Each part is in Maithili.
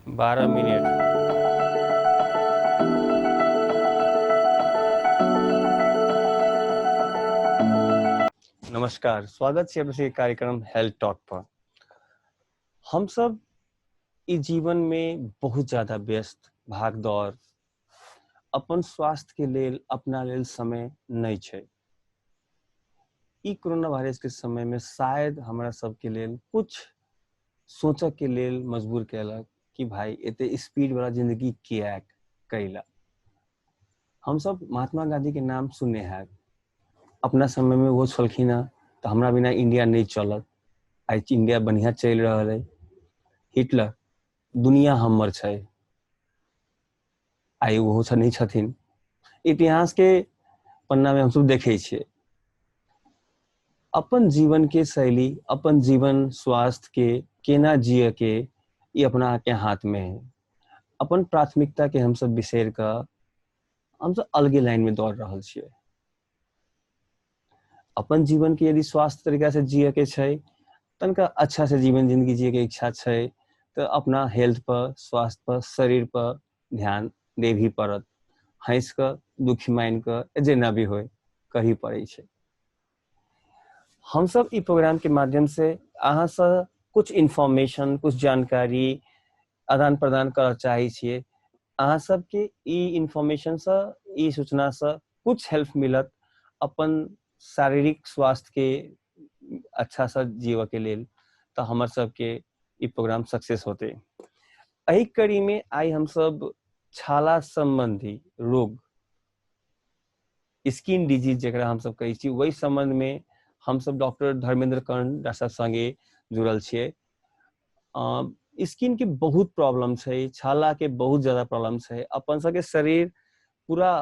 12 मिनट। नमस्कार, स्वागत छै अपने कार्यक्रम हेल्थ टॉक पर। हम सब ई जीवन में बहुत ज्यादा व्यस्त, भाग दौड़, अपन स्वास्थ्य के लेल अपना लेल समय नहीं छै। ई कोरोना वायरस के समय में शायद हमरा सबके लेल कुछ सोचऽ के लेल मजबूर केलक कि भाई एते स्पीड वाला जिंदगी किएक कैला। हम सब महात्मा गांधी के नाम सुनने हैं, अपना समय में वो छलखिन हँ तो हमरा बिना इंडिया नहीं चलत, आइ इंडिया बढ़िया चलि रहल है। हिटलर दुनिया हमर छै, आइ ओहो नहीं छथिन। इतिहास के पन्ना में हम सब देखे छियै। अपन जीवन के शैली, अपन जीवन स्वास्थ्य के केना जिय के ये अपना के हाथ में है। अपन प्राथमिकता के हम सब बिसरि कऽ हम सब अलगे लाइन में दौड़ रहल छियै। अपन जीवन के यदि स्वास्थ्य तरीका से जिय के छै, तनिका अच्छा से जीवन जिंदगी जिय के इच्छा छै, तो अपना हेल्थ पर, स्वास्थ्य पर, शरीर पर ध्यान देबही पड़त। हँसि कऽ, दुखी मानि कऽ, जेना भी होय करही पड़ै छै। हम सब ई प्रोग्राम के माध्यम से अहाँ से कुछ इन्फॉर्मेशन, कुछ जानकारी आदान प्रदान करऽ चाहै छियै। अहाँ सबके ई इन्फॉर्मेशन से, ई सूचना से कुछ हेल्प मिलत अपन शारीरिक स्वास्थ्य के अच्छा से जीवऽ के लेल, तो हमर सबके ई प्रोग्राम सक्सेस होते। एहि कड़ी में आइ हम सब छाला संबंधी रोग, स्किन डिजीज जकरा हम सब कहै छी, ओहि संबंध में हम सब डॉक्टर धर्मेंद्र कर्ण डॉक्टर साहब संगे जुड़ल छियै। स्किन के बहुत प्रॉब्लम छै, छाला के बहुत ज्यादा प्रॉब्लम छै। अपन सबके शरीर पूरा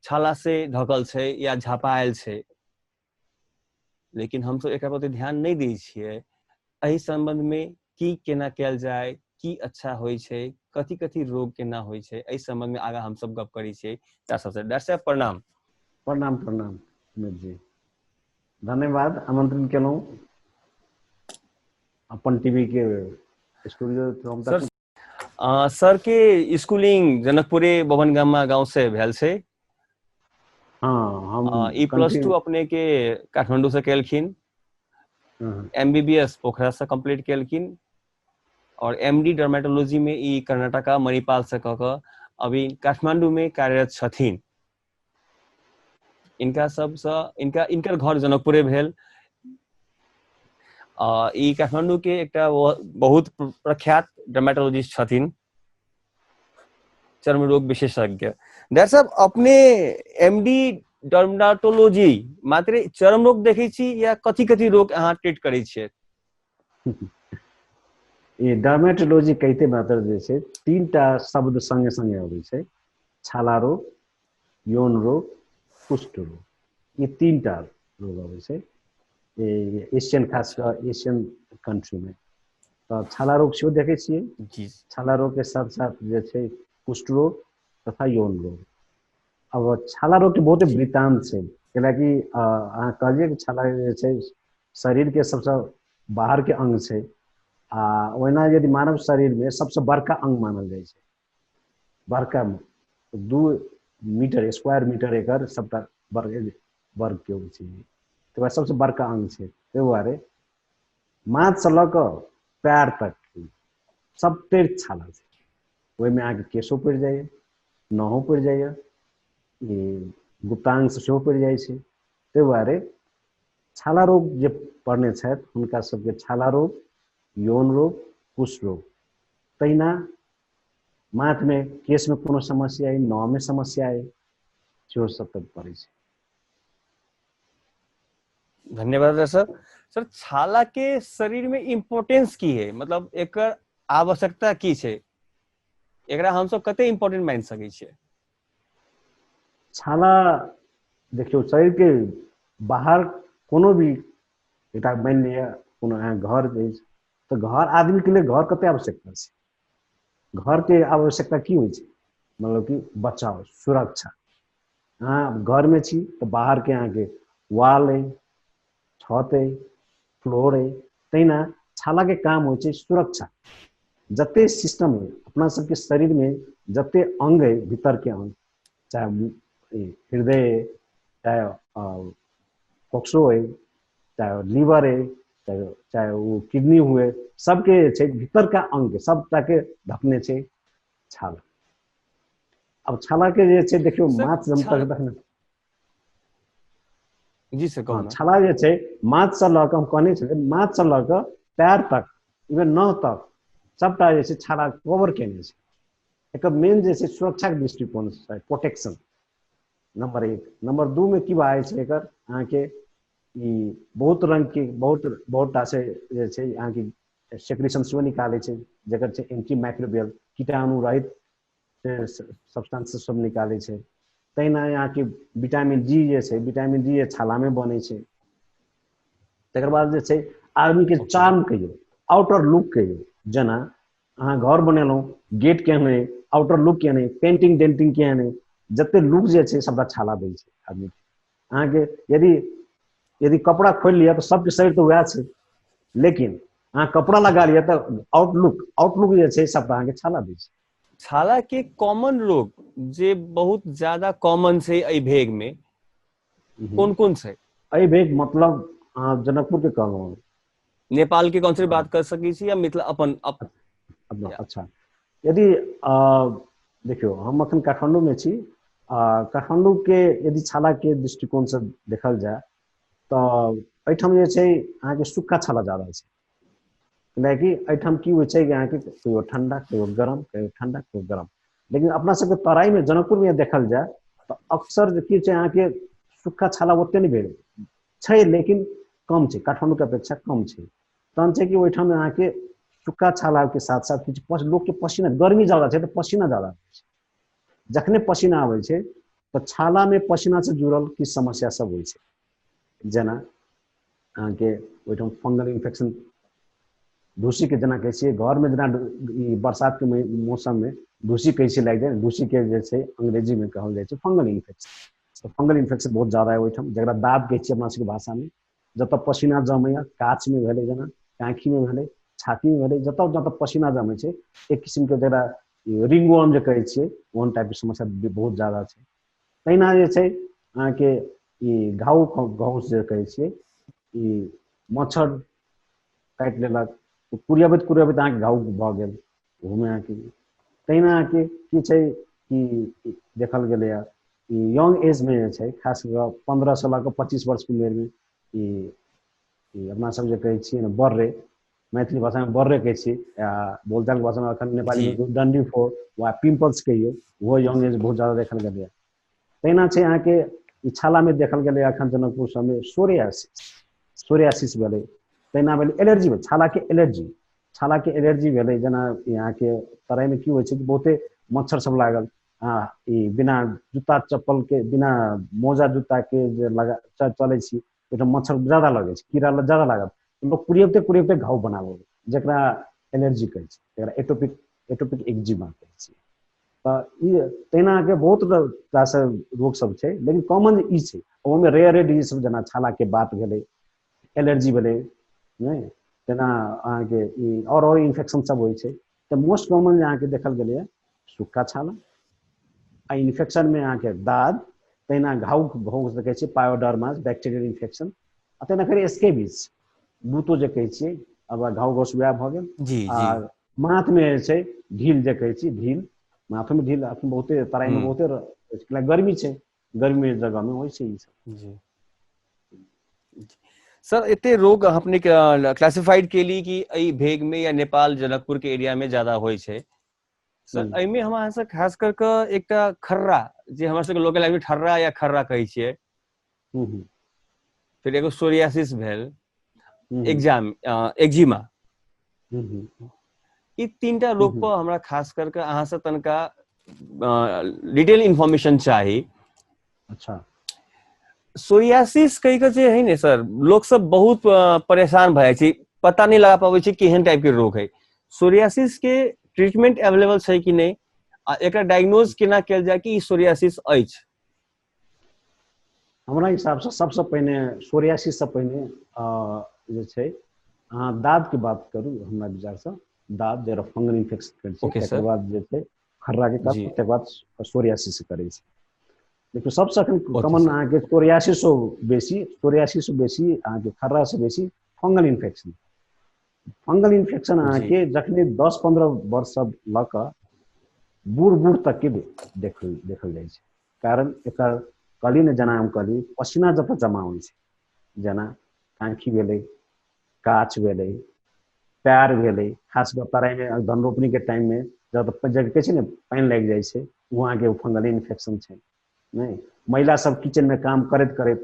छाला से ढकल छै या झपायल छै, लेकिन हम सब एकरा प्रति ध्यान नहीं दै छियै। एहि संबंध में की केना कयल जाय, की अच्छा होइ छै, कथी कथी रोग केना होइ छै, एहि संबंध में आगा हम सब गप करै छियै डॉक्टर साहब से। डॉक्टर साहब प्रणाम। प्रणाम प्रणाम अमित जी, धन्यवाद आमंत्रण केलहुँ अपन टीवी के स्टूडियो। सर, सर के स्कूलिंग जनकपुरे बभनगामा गांव से भेल छै। हाँ, हम ई प्लस टू अपने के काठमांडू से केलखिन, एमबीबीएस पोखरा से कंप्लीट केलखिन और एमडी डर्मेटोलॉजी में ई कर्नाटका मणिपाल से कऽ कऽ अभी काठमांडू में कार्यरत छथिन। इनका सबसँ इनका इनकर घर जनकपुरे भेल। ई काठमांडू के एकटा बहुत प्रख्यात डर्मेटोलॉजिस्ट छथिन, चर्म रोग विशेषज्ञ। डॉक्टर साहब, अपने एमडी डर्मेटोलॉजी मात्र चर्म रोग देखै छी या कथी कथी रोग अहाँ ट्रीट करै छियै? ई डर्मेटोलॉजी कहिते मात्र जे छै तीन टा शब्द संगे संगे अबै छै, छाला रोग, यौन रोग, कुष्ठ रोग। ई तीन टा रोग अबै छै एशियन, खास कऽ एशियन कंट्री में। तऽ छाला रोग सेहो देखै छियै जी। छाला रोग के साथ साथ जे छै कुष्ठ रोग तथा यौन रोग। अब छाला रोग के बहुते वृत्तांत छै, कैलाकि अहाँ कहलियै कि छाला जे छै शरीर के सबसँ बाहर के अंग छै, आ ओहिना यदि मानव शरीर में सबसँ बड़का अंग मानल जाइ छै, बड़का 2 मीटर स्क्वायर मीटर एकर सबटा वर्ग के होइ छै, तकर बाद सबसँ बड़का अंग छै। ताहि दुआरे माथसँ लऽ कऽ पैर तक सबतरि छाला छै। ओहिमे अहाँके केशो पड़ि जाइए, नहो पड़ि जाइए, ई गुप्तांग सेहो पड़ि जाइ छै। ताहि दुआरे छाला रोग जे पड़ने छथि हुनका सबके छाला रोग, यौन रोग, कुष्ठ रोग, तहिना माथमे केशमे कोनो समस्या अइ, नहमे समस्या अइ, सेहो सब तऽ पड़ै छै। धन्यवाद सर। सर, छाला के शरीर में इम्पोर्टेंस की है, मतलब एकर आवश्यकता की छै, एकरा हम सब कते इम्पोर्टेंट मानि सकै छियै? छाला देखियौ, शरीर के बाहर कोनो भी एकटा मानि लिअ कोनो अहाँ घर अछि तऽ घर आदमी के लिए घर कते आवश्यकता छै। घर के आवश्यकता की होइ छै, मतलब कि बचाव, सुरक्षा। अहाँ घर में छी तऽ बाहर के अहाँके वाल अइ, छत अइ, फ्लोर अइ, तहिना छाला के काम होइ छै सुरक्षा, जते सिस्टम है अपना सबके शरीर में, जते अंग है भीतर के अंग, चाहे हृदय, चाहे फोक्सो है, चाहे लीवर है, चाहे वो किडनी हुए, सबके छै भीतर का अंग सबटा के ढकने छै छाला। अब छाला के जे छै देखियौ माछ हम तक देखने जी सर कहू। छाला जे छै माछ से लऽ कऽ, हम कहने छलियै माछ से लऽ कऽ पैर तक, इवन नह तक सबटा जे छै छाला कवर केने छै। एकर मेन जे छै सुरक्षाके दृष्टिकोण से प्रोटेक्शन नंबर 1। नंबर 2 में की भऽ जाइ छै एकर अहाँके ई बहुत रंग के बहुत बहुत टा से जे छै अहाँके सेक्रेशन सेहो निकालै छै, जकर छै एंटी माइक्रोबियल कीटाणु रहित सब्सटेंस सब निकालै छै। तहिना अहाँके विटामिन डी जे छै, विटामिन डी जे छालामे बनै छै। तकर बाद जे छै आदमीके चार्म कहियौ, आउटर लुक कहियौ, जेना अहाँ घर बनेलहुँ, गेट केहन अइ, आउटर लुक केहन अइ, पेंटिंग डेंटिंग केहन अइ, जते लुक जे छै सबटा छाला दै छै आदमीके। अहाँके यदि यदि कपड़ा खोलि लिअ तऽ सबके शरीर तऽ वएह छै, लेकिन अहाँ कपड़ा लगा लिअ तऽ आउटलुक जे छै सबटा अहाँके छाला दै छै। छाला के कॉमन रोग जे बहुत ज्यादा कॉमन छै एहि भेग में कोन कोन छै? एहि भेग मतलब अहाँ जनकपुर के कहलहुँ, नेपाल के कौन से बात कर सकै छी या मिथिला अपन अच्छा। यदि देखियौ हम अखन काठमांडू में छी, काठमांडू के यदि छाला के दृष्टिकोण से देखल जाय तऽ एहिठाम जे छै अहाँके सूखा छाला ज्यादा छै। कियाकि एहिठाम की होइ छै कि अहाँके कहियो ठंडा कहियो गरम, कहियो ठंडा कहियो गरम। लेकिन अपना सबके तराई में जनकपुर में देखल जाय तऽ अक्सर की छै अहाँके सूखा छाला ओते नहि भेल छै, लेकिन कम छै, काठमांडू के अपेक्षा कम छै। तहन छै कि ओहिठाम अहाँके सूखा छाला के साथ साथ किछु लोक के पसीना, गर्मी ज्यादा छै तऽ पसीना ज्यादा आबै छै। जखने पसीना आबै छै तऽ छाला में पसीना से जुड़ल किछु समस्या सब होइ छै, जेना अहाँके ओहिठाम फंगल इन्फेक्शन, ढूसी के जेना कहै छियै घरमे, जेना ई बरसात के मौसम में ढूसी कहै छियै लागि जाइ, ढूसी के जे छै अंग्रेजी में कहल जाइ छै फंगल इन्फेक्शन। तऽ फंगल इन्फेक्शन बहुत ज्यादा है ओहिठाम, जकरा दाब कहै छियै अपना सबके भाषामे। जतऽ पसीना जमैया, काछमे भेलै, जेना आँखिमे भेलै, छातीमे भेलै, जतऽ जतऽ पसीना जमै छै एक किसिमके जकरा रिंगवर्म जे कहै छियै ओहन टाइपके समस्या बहुत ज्यादा छै। तहिना जे छै अहाँके ई घाव घाव जे कहै छियै, ई मच्छर काटि लेलक, कुरियबैत कुरियबैत अहाँके घाव भऽ गेल, ओहोमे अहाँके। तहिना अहाँके की छै कि देखल गेलैए ई यंग एजमे जे छै, खास कऽ 15 से लऽ कऽ 25 वर्षके उमेरमे ई अपना सब जे कहै छियै ने बर्रे, मैथिली भाषामे बर्रे कहै छियै, आ बोलचालके भाषामे अखन नेपालीमे डंडी फोर वा पिम्पल्स कहियौ, ओहो यंग एज बहुत ज्यादा देखल गेलैए। तहिना छै अहाँके ई छालामे देखल गेलैए अखन जनकपुर सबमे सोरियासिस, सोरियासिस भेलै। तहिना भेलै एलर्जी भेलै, छालाके एलर्जी, छालाके एलर्जी भेलै। जेना अहाँके तराईमे की होइ छै कि बहुते मच्छर सब लागल, ई बिना जूता चप्पल के, बिना मोजा जूता के जे लगा चलै छी ओहिठाम मच्छर ज्यादा लगै छै, कीड़ा ज्यादा लागल, लोक कुरियबते कुरियबते घाव बनाबै, जकरा एलर्जी कहै छै, जकरा एटोपिक एक्जिमा कहै छै। तऽ ई तहिना अहाँके बहुत रास रोग सब छै, लेकिन कॉमन ई छै। ओहिमे रेयर रेयर डिजीज सब जेना छालाके बात भेलै, एलर्जी भेलै, नहि तेना अहाँके ई आओर इन्फेक्शन सब होइ छै। तऽ मोस्ट कॉमन जे अहाँके देखल गेलैए सूखा छाला आ इन्फेक्शनमे अहाँके दाद, तहिना घाव घाव जे कहै छियै पायोडर्मा बैक्टीरियल इन्फेक्शन, आ तहिना फेर स्केबीज लूतो जे कहै छियै, अब घाव घोस वएह भऽ गेल। आ माथमे जे छै ढील जे कहै छियै, ढील माथोमे ढील अखन बहुते तराईमे बहुते गर्मी छै, गर्मी जगहमे होइ छै ई सब। जी सर, एते रोग अपने क्लासिफाइड केली कि एहि भेग में या नेपाल जनकपुर के एरिया में ज्यादा होइ छै। सर एहिमे हम अहाँ से खास कर के एकटा खर्रा, जे हमरा सबके लोकल लैंग्वेज ठर्रा या खर्रा कहै छियै, फिर एगो सोरियासिस भेल, एक्जिमा, ई तीनटा रोग पर हमरा खास करके अहाँ से तनका डिटेल इन्फॉर्मेशन चाही। अच्छा, सोरियासिस कहि के जे है ने सर, लोक सब बहुत परेशान भए जाइ छै, पता नहीं लगा पाबै छै केहन टाइप के रोग है। सोरियासिस के ट्रीटमेंट अवेलेबल छै कि नहि, आ एकरा डायग्नोज केना कयल जाय कि ई सोरियासिस अछि? हमरा हिसाबसँ सबसँ पहिने सोरियासिस से पहिने जे छै अहाँ दाद के बात करू। हमरा विचारसँ दाद जकरा फंगल इन्फेक्शन करै छै, ओके तकर सर। बाद जे छै खर्रा के कफ, जी। तकर बाद सोरियासिस करै छै। देखियौ, सबसँ अखन ओके कॉमन सर। अहाँके सोरियासिसो बेसी अहाँके खर्रा से बेसी फंगल इन्फेक्शन। फंगल इन्फेक्शन जी। अहाँके जखने 10-15 वर्ष लऽ कऽ बूढ़ बूढ़ तकके देखल देखल जाइ छै। कारण एकर कहली ने, जेना हम कहली, पसीना जतऽ जमा होइ छै, जेना आँखि भेलै, काछ भेलै, पैर भेलै, खास कऽ तराइमे धन रोपनीके टाइममे जब कहै छै ने पानि लागि जाइ छै, वहाँके फंगल इन्फेक्शन छै। नहि, महिला सब किचनमे काम करैत करैत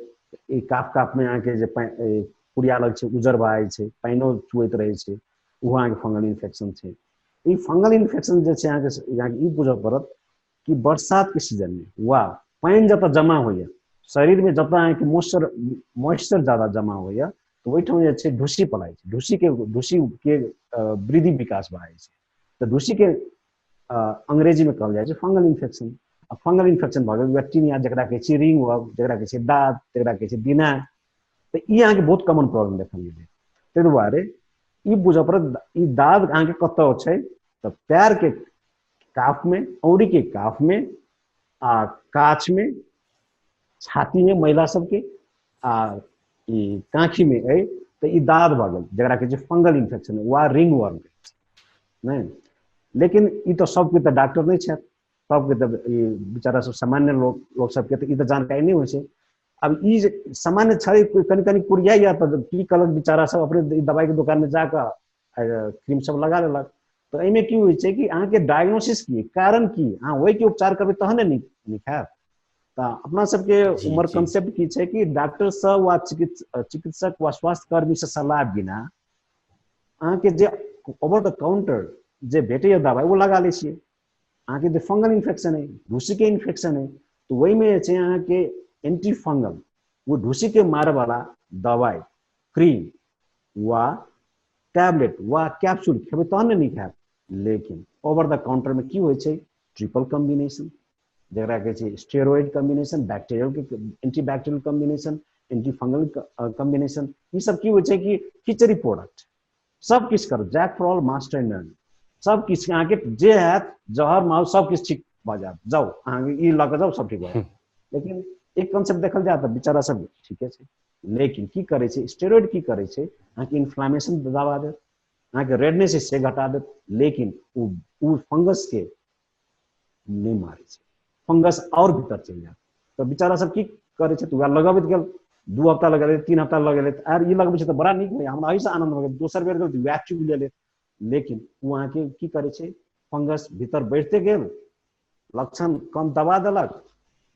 ई काफ काफमे अहाँके जे कुड़िया लग छै, उज्जर भऽ जाइ छै, पानिओ चुएत रहै छै, ओहो अहाँके फंगल इन्फेक्शन छै। ई फंगल इन्फेक्शन जे छै अहाँके, अहाँके ई बुझऽ पड़त कि बरसातके सीजनमे वा पानि जतऽ जमा होइए शरीरमे, जतऽ अहाँके मोइस्चर मोइस्चर ज्यादा जमा होइए, तऽ ओहिठाम जे छै ढुसी पलाइ छै, ढुसीके वृद्धि विकास भऽ जाइ छै। तऽ ढुसीके अंग्रेजीमे कहल जाइ छै फंगल इन्फेक्शन। आ फंगल इन्फेक्शन भऽ गेल बैक्टीरिया, जकरा कहै छै रिंग वर्म, जकरा कहै छै दाद, जकरा कहै छै दिना। तऽ ई अहाँके बहुत कॉमन प्रॉब्लम देखल गेलै। ताहि दुआरे ई बुझऽ पड़त, ई दाद अहाँके कतऽ छै? तऽ पैरके काफमे, औरीके काफमे आ काछमे, छातीमे महिला सबके आ ई काँखीमे अइ। तऽ ई दाद भऽ गेल, जकरा कहै छै फंगल इन्फेक्शन वा रिंग वर्म। नहि, लेकिन ई तऽ सबके तऽ डॉक्टर नहि छथि, सबके तऽ ई बेचारा सब सामान्य लोक लोक सबके तऽ ई तऽ जानकारी नहि होइ छै। आब ई जे सामान्य छै, कनि कनि कुरियाइया, तऽ की कहलक बेचारा सब अपने दवाइके दोकानमे जाकऽ क्रीम सब लगा लेलक। तऽ एहिमे की होइ छै कि अहाँके डायग्नोसिस की, कारण की, अहाँ ओहिके उपचार करबै तहन ने नीक नीक हैत। तऽ अपना सबके जी। उमर जी। कंसेप्ट की छै कि डॉक्टर सब वा चिकित्सक वा स्वास्थ्यकर्मी से सलाह बिना अहाँके जे ओवर द काउंटर जे भेटैए दबाइ, ओ लगा लै छियै। अहाँके जे फंगल इन्फेक्शन अइ, ढुसीके इन्फेक्शन अइ, तऽ ओहिमे जे छै अहाँके एंटी फंगल, ओ ढुसीके मारैवला दबाइ, क्रीम वा टैबलेट वा कैप्सूल खेबै तहन ने नीक हैत। लेकिन ओवर द काउंटरमे की होइ छै? ट्रिपल कॉम्बिनेशन, जकरा कहै छै steroid combination, bacterial anti bacterial combination, anti fungal combination, ई सब की होइ छै कि खिचड़ी प्रोडक्ट। सब किछु करू, jack for all master none। सब किछु अहाँके जे हैत, जहर माहौल सब किछु ठीक भऽ जायत। जाउ, अहाँके ई लऽ कऽ जाउ, सब ठीक भऽ जायत। लेकिन एक कॉन्सेप्ट देखल जाय तऽ बेचारा सब ठीके छै, लेकिन की करै छै स्टेरोइड? की करै छै? अहाँके इन्फ्लामेशन दबा देत, अहाँके रेडनेस से घटा देत, लेकिन ओ फंगसके नहि मारै छै। फंगस आओर भीतर चलि जायत। तऽ बेचारा सब की करै छै? तऽ वएह लगबैत गेल, 2 हफ्ता लगेले, 3 हफ्ता लगेले, आर ई लगबै छै तऽ बड़ा नीक होइए, हमरा एहिसँ आनन्द भऽ गेल। दोसर बेर गेल तऽ वएह चुबि लेले। लेकिन ओ अहाँके की करै छै? फंगस भीतर बढ़िते गेल, लक्षण कम दबा देलक,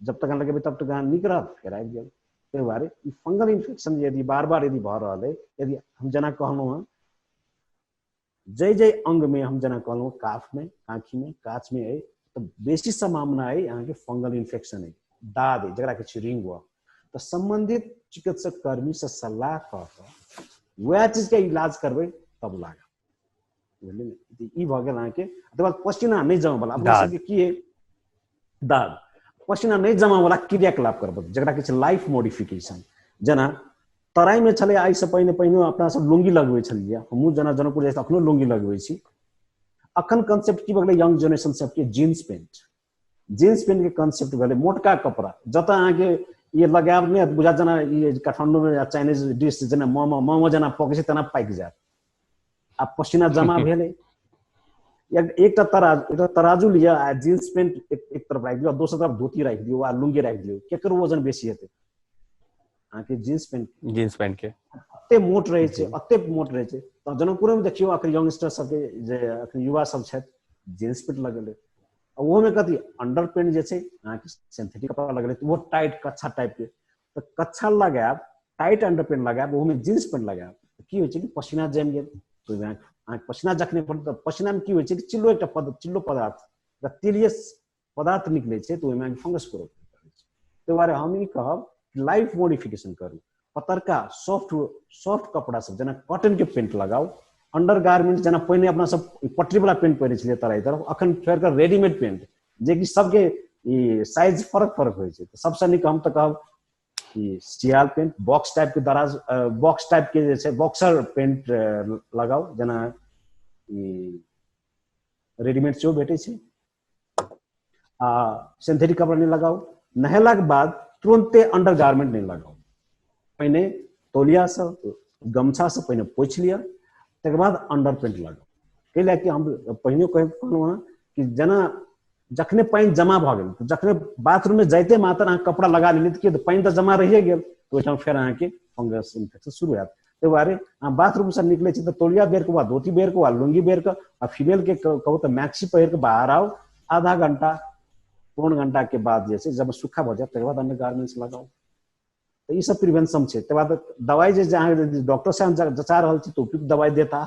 जब तक लगेबै तब तक अहाँ नीक रहत, फेर आबि गेल। ताहि दुआरे ई फंगल इन्फेक्शन यदि बार बार यदि भऽ रहल अइ, यदि हम जेना कहलहुँ हँ, जाहि जाहि अङ्गमे हम जेना कहलहुँ, काफमे, आँखिमे, काछमे अइ, तऽ बेसी सम्भावना अइ अहाँके फंगल इन्फेक्शन अइ, दाद अइ, जकरा कहै छै रिंग वर्म, तऽ सम्बन्धित चिकित्सक कर्मीसँ सलाह कऽ कऽ वएह चीजके इलाज करबै तब लागत। बुझलियै ने? ई भऽ गेल अहाँके। तकर बाद पसीना नहि जमावला अपना दाद। सबके की अइ, दाद, पसीना नहि जमावला क्रियाकलाप करबै, जकरा कहै छै लाइफ मॉडिफिकेशन। जेना तराईमे छलै आइसँ पहिने पहिने अपना सब लुङ्गी लगबै छलियै। हमहूँ जेना जनकपुर जाइ छी, अखनो लुङ्गी लगबै छी। अखन कंसेप्ट की भऽ गेलै यंग जेनरेशन सबके? जीन्स पेंट, जीन्स पेंट के कंसेप्ट भेलै। मोटका कपड़ा, जतऽ अहाँके ये लगायब नहि बुझात, जेना ई काठमाण्डूमे या चाइनीज डिश जेना मोमो मोमो जेना पकै छै, तेना पाकि जायत। आ पसीना जमा भेलै। एकटा तराजू लिअ आ जीन्स पेंट एक तरफ राखि दियौ आ दोसर तरफ धोती राखि दियौ वा लुङ्गी राखि दियौ, केकर वजन बेसी हेतै? अहाँके जीन्स पेंट। जीन्स पैंट के। एते मोट रहै छै, एते मोट रहै छै। तऽ जनकपुरेमे देखियौ, अखन यंगस्टर सबके जे अखन युवा सब छथि, जीन्स पेंट लगेले आ ओहोमे कथी अंडर पेंट जे छै अहाँके सिंथेटिक कपड़ा लगेले, ओहो टाइट कच्छा टाइपके। तऽ कच्छा लगायब, टाइट अंडर पेंट लगायब, ओहोमे जीन्स पेंट लगायब, की होइ छै कि पसीना जमि गेल। तऽ ओहिमे अहाँके पसीना जखने पड़त तऽ पसीनामे की होइ छै कि चिल्लो एकटा पद चिल्लो पदार्थ, तेलीय पदार्थ निकलै छै, तऽ ओहिमे अहाँके फंगस ग्रोथ करै छै। ताहि दुआरे हम ई कहब, लाइफ मॉडिफिकेशन करू। पतरका सॉफ्ट सॉफ्ट कपड़ा सब, जेना कॉटन के पेंट लगाउ। अंडर गारमेंट, जेना पहिने अपना सब पटरी वाला पेंट पहिरै छलियै तराई तरफ, अखन फेर कऽ रेडीमेड पेंट, जेकि सबके ई साइज फरक फरक होइ छै। तऽ सबसँ नीक हम तऽ कहब कि सियाल पेंट, बॉक्स टाइप के दराज, बॉक्स टाइप के जे छै, बॉक्सर पेंट लगाउ। जेना ई रेडीमेड सेहो भेटै छै। आ सिंथेटिक कपड़ा नहि लगाउ। नहेलाके बाद तुरन्ते अंडर गार्मेंट नहि लगाउ, पहिने तौलियासँ गमछासँ पहिने पोछि लिअ, तकर बाद अंडर पेंट लगाउ। एहि लए कि हम पहिने कहलहुँ हँ कि जेना जखने पानि जमा भऽ गेल तऽ जखने बाथरूममे जाइते मात्र अहाँ कपड़ा लगा लेलियै तऽ की पानि तऽ जमा रहिए गेल, तऽ ओहिठाम फेर अहाँके फंगस इन्फेक्शन शुरू हैत। ताहि दुआरे अहाँ बाथरूमसँ निकलै छी तऽ तौलिया बेर के वा धोती बेर के वा लुंगी बेर के, आ फीमेल के कहू तऽ मैक्सी पहिर के बाहर आउ, आधा घंटा पौन घंटा के बाद जे छै जब सूखा भऽ जायत तकर बाद अंडर गार्मेंट्स लगाउ। तऽ ई सब प्रिवेंशन छै। तकर बाद दवाइ जे अहाँ डॉक्टर से जचा रहल छी तऽ उपयुक्त दवाइ देता,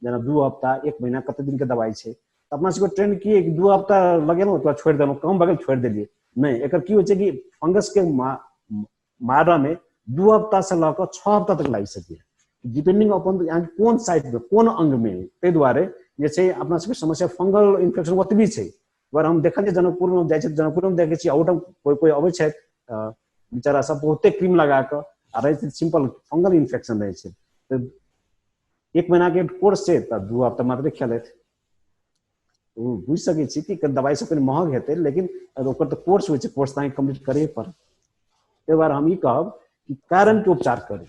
जेना 2 हफ्ता 1 महीना कते दिन के दवाइ छै। तऽ अपना सबके ट्रेंड की है कि 2 हफ्ता लगेलहुँ ओकर बाद छोड़ि देलहुँ, कम भऽ गेल छोड़ि देलियै। नहि, एकर की होइ छै कि फंगस के मारऽमे 2 हफ्ता से लऽ कऽ 6 हफ्ता तक लागि सकैए, डिपेंडिंग अपन अहाँके कोन साइडमे कोन अंगमे। ताहि दुआरे जे छै अपना सबके समस्या फंगल इन्फेक्शन ओतबी छै। पर हम देखलियै जनकपुरमे जाइ छी, जनकपुरमे देखै छियै ओहिठाम कोइ कोइ अबै छथि बेचारा सब बहुते क्रीम लगा कऽ आ रहै छै सिंपल फंगल इन्फेक्शन रहै छै, तऽ 1 महीना के कोर्स छै तऽ 2 हफ्ता मात्रे खेलथि। ओ बुझि सकै छी कि दवाइ सब कनि महग हेतै, लेकिन ओकर तऽ कोर्स होइ छै, कोर्स तऽ अहाँके कम्प्लीट करैए पड़त। ताहि दुआरे हम ई कहब कि कारण के उपचार करू।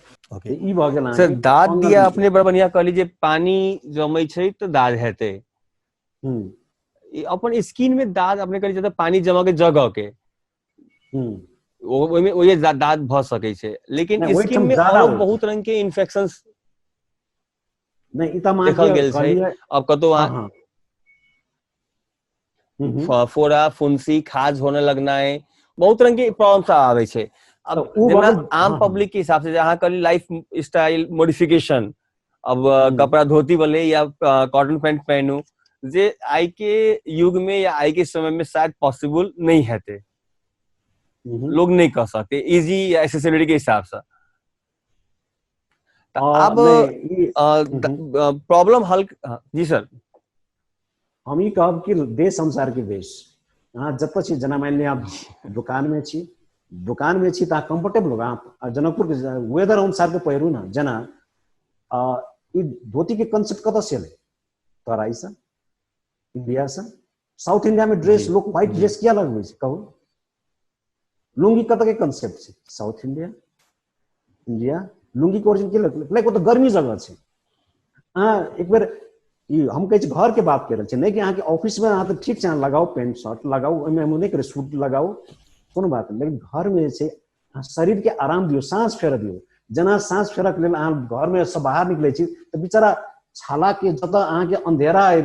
ई भऽ गेल सर। दाद दिया अपने बड़ बढ़िया कहली जे पानी जमै छै तऽ दाद हेतै। अपन स्किन में दाद अपने कहली तऽ पानी जमा के जगह के ओहिमे ओहि दाद भऽ सकै छै, लेकिन स्किन में आरो बहुत रंग के इन्फेक्शन नहि ई तऽ देखल गेल छै। अब कतौ फोड़ा फुंसी खाज होने लगनाइ बहुत रंग के प्रॉब्लम सब आबै छै। अब जेना आम पब्लिक के हिसाब से अहाँ कहली लाइफ स्टाइल मॉडिफिकेशन, अब कपड़ा धोती वाले या कॉटन पैंट पहनू, जे आई के युग में या आई के समय में शायद पॉसिबल नहीं हेतै, लोग नहीं कर सकते इजी या एक्सेसिबिलिटी के हिसाब से। अब प्रॉब्लम हल। जी सर, हम ई कहब कि देश अनुसार के वेश, अहाँ जतऽ छी, जेना मानि लिअ अहाँ दुकानमे छी, दुकानमे छी तऽ अहाँ कम्फर्टेबल हो, अहाँ जनकपुरके वेदर अनुसारके पहिरू ने। जेना ई धोतीके कंसेप्ट कतऽ से एलै? तराईसँ, इंडियासँ। साउथ इंडियामे ड्रेस लोक व्हाइट ड्रेस किया लगबै छै कहू? लुंगी कतऽ के कंसेप्ट छै? साउथ इंडिया, इंडिया लुंगी के ओरिजिन के लाइक ओ तऽ गर्मी जगह छै। अहाँ एक बेर ई हम कहै छी घर के बात कर रहल छी, नहि कि अहाँके ऑफिसमे अहाँ तऽ ठीक छै, अहाँ लगाउ पेंट शर्ट लगाउ, ओहिमे हम नहि करै, सूट लगाउ, कोनो बात नहि, लेकिन घरमे जे छै अहाँ शरीरके आराम दियौ, साँस फेरऽ दियौ। जेना साँस फेरऽके लेल अहाँ घरमे सँ बाहर निकलै छी तऽ बेचारा छालाके जतऽ अहाँके अन्धेरा अइ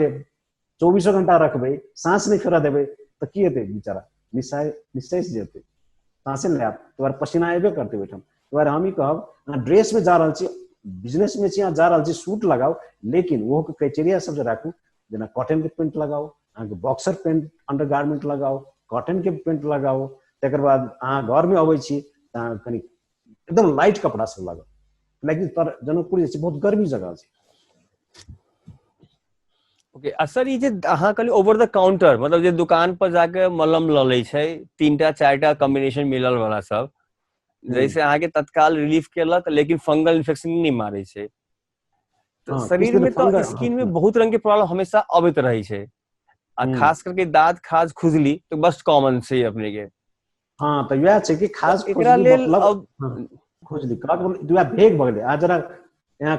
24 घंटा रखबै, साँस नहि फेरऽ देबै तऽ की हेतै? बेचारा निश्चय जेतै, साँसे नहि आयत, तोहर पसीना अयबे करतै ओहिठाम। दुआरे हम ई कहब, अहाँ ड्रेसमे जा रहल छी, बिजनेसमे छी, अहाँ जा रहल छी, सूट लगाउ, लेकिन ओहोके क्राइटेरिया सब जे राखू, जेना कॉटनके पेंट लगाउ, अहाँके बॉक्सर पेंट अंडर गार्मेंट लगाउ, कॉटनके पेंट लगाउ। तकर बाद अहाँ घरमे अबै छी तऽ अहाँ कनि एकदम लाइट कपड़ा सब लगाउ। लेकिन तर जनकपुर जे छै बहुत गर्मी जगह छै। ओके, आ सर ई जे अहाँ कहलियै ओवर द काउंटर, मतलब जे दुकान पर जाके मलम लऽ लै छै, 3टा 4टा कॉम्बिनेशन मिलल वाला सब, जैसे अहाँके तत्काल रिलीफ केलक लेकिन फंगल इन्फेक्शन नहि मारै छै। तऽ शरीर में तऽ स्किन में बहुत रंग के प्रॉब्लम हमेशा अबैत रहै छै, आ खास करके दाँत खाज खुजली तऽ बस कॉमन छै अपने के। हाँ, तऽ वएह छै कि खाज एकरा लेल अब खुजली दुआ भेग भऽ गेलै। आ जरा यहाँ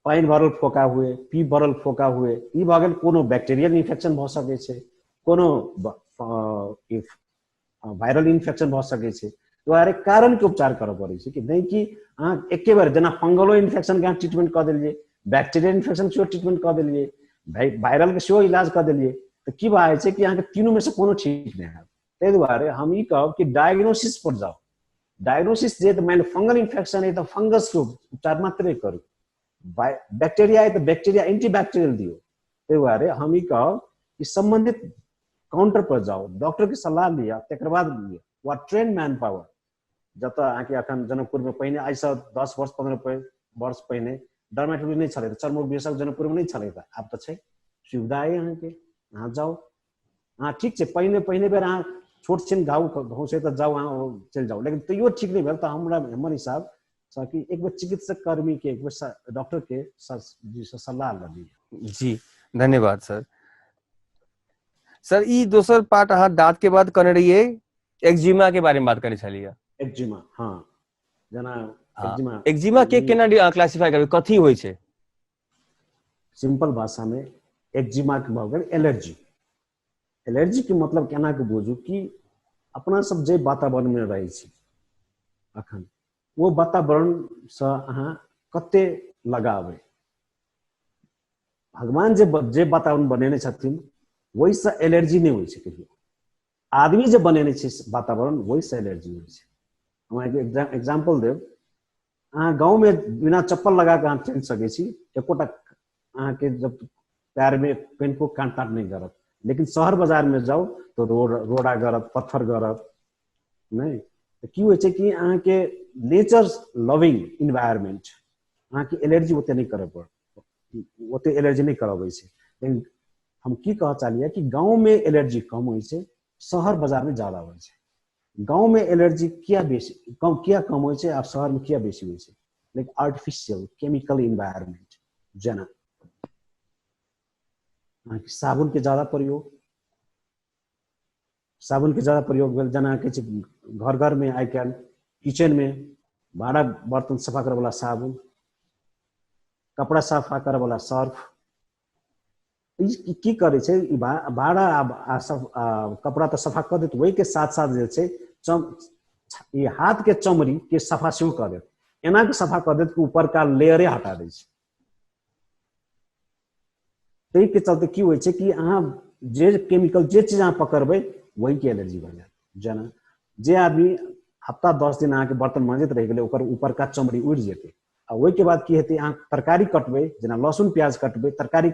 पानि भरल फोका हुए, पी भरल फोका हुए, ई भऽ गेल कोनो बैक्टीरियल इन्फेक्शन भऽ सकै छै, कोनो वायरल इन्फेक्शन भऽ सकै छै। दुआरे कारण के उपचार करऽ पड़ै छै कि नहि कि अहाँ एके बेर जेना फंगलो इन्फेक्शन के अहाँ ट्रीटमेंट कऽ देलियै, बैक्टीरियल इन्फेक्शन सेहो ट्रीटमेंट कऽ देलियै, वायरल के सेहो इलाज कऽ देलियै, तऽ की भऽ जाइ छै कि अहाँके तीनू में से कोनो ठीक नहि हैत। ताहि दुआरे हम ई कहब कि डायग्नोसिस पर जाउ। डायग्नोसिस जे मानि फंगल इन्फेक्शन है तऽ फंगस के उपचार मात्रे करू, बैक्टीरिया है तऽ बैक्टीरिया एंटीबैक्टीरियल दियौ। ताहि दुआरे हम ई कहब कि सम्बन्धित काउंटर पर जाउ, डॉक्टर के सलाह लिअ, तकर बाद लिअ, वा ट्रेन मैन पावर। जतऽ अहाँके अखन जनकपुरमे पहिने आइसँ 10 वर्ष 15 वर्ष पहिने डर्मेटोलॉजी नहि छलै, चर्मरोग विशेषज्ञ जनकपुरमे नहि छलै, तऽ आब तऽ छै, सुविधा अइ अहाँके, अहाँ जाउ। अहाँ ठीक छै, पहिने पहिने बेर अहाँ छोट छिन घाव घाव छै तऽ जाउ, अहाँ चलि जाउ, लेकिन तैयो ठीक नहि भेल तऽ हमरा हमर हिसाबसँ कि एक बेर चिकित्सक कर्मीके, एक बेर डॉक्टरके जी से सलाह लऽ लिअ। जी धन्यवाद सर। सर ई दोसर पार्ट अहाँ दाँत के बाद करने रहियै, एक्जिमा के बारे में बात करै छलियै। एक्जिमा, हाँ, जेना एक्जिमा, एक्जिमा के केना क्लासिफाई करबै, कथी होइ छै? सिंपल भाषा में एक्जिमा के भऽ गेल एलर्जी। एलर्जी के मतलब केना के बुझू कि अपना सब जे वातावरण में रहै छी अखन, वो वातावरण से अहाँ कते लगाबै। भगवान जे जे वातावरण बनेने छथिन ओहिसँ एलर्जी नहि होइ छै कहियो। आदमी जे बनेने छै वातावरण ओहिसँ एलर्जी होइ छै। हम अहाँके एग्जाम्पल देब, अहाँ गाँवमे बिना चप्पल लगा कऽ अहाँ चलि सकै छी, एकोटा अहाँके जब पैरमे कनिको काँट ताँट नहि गड़त। लेकिन शहर बाजारमे जाउ तऽ रोड़ा गड़त, पत्थर गड़त, नहि तऽ की होइ छै कि अहाँके नेचर लविंग इन्वायरमेंट अहाँके एलर्जी ओते नहि करऽ पड़त, ओते एलर्जी नहि करबै छै। लेकिन हम की कहऽ चाहलियै कि गाँवमे एलर्जी कम होइ छै, शहर बाजारमे ज्यादा होइ छै। गाँवमे एलर्जी किया बेसी कम, किया कम होइ छै आ शहरमे किया बेसी होइ छै? लाइक आर्टिफिशियल केमिकल इन्वायरमेंट, जेना अहाँके साबुनके ज्यादा प्रयोग, साबुनके ज्यादा प्रयोग भेल, जेना कहै छै घर घरमे आइ काल्हि किचनमे भाँडा बर्तन सफा करैवला साबुन, कपड़ा सफा करैवला सर्फ, ई की करै छै? ई भाँडा आ सब कपड़ा तऽ सफा कऽ देत, ओहिके साथ साथ जे छै ई हाथके चमड़ीके सफा सेहो कऽ देत। एना कऽ सफा कऽ देत कि ऊपरका लेयरे हटा दै छै। ताहिके चलते की होइ छै कि अहाँ जे केमिकल जे चीज अहाँ पकड़बै वहीके एलर्जी भऽ जायत। जेना जे आदमी हफ्ता 10 दिन अहाँके बर्तन माँजैत रहि गेलै, ओकर ऊपरका चमड़ी उड़ि जेतै। आ ओहिके बाद की हेतै, अहाँ तरकारी कटबै, जेना लहसुन प्याज कटबै, तरकारी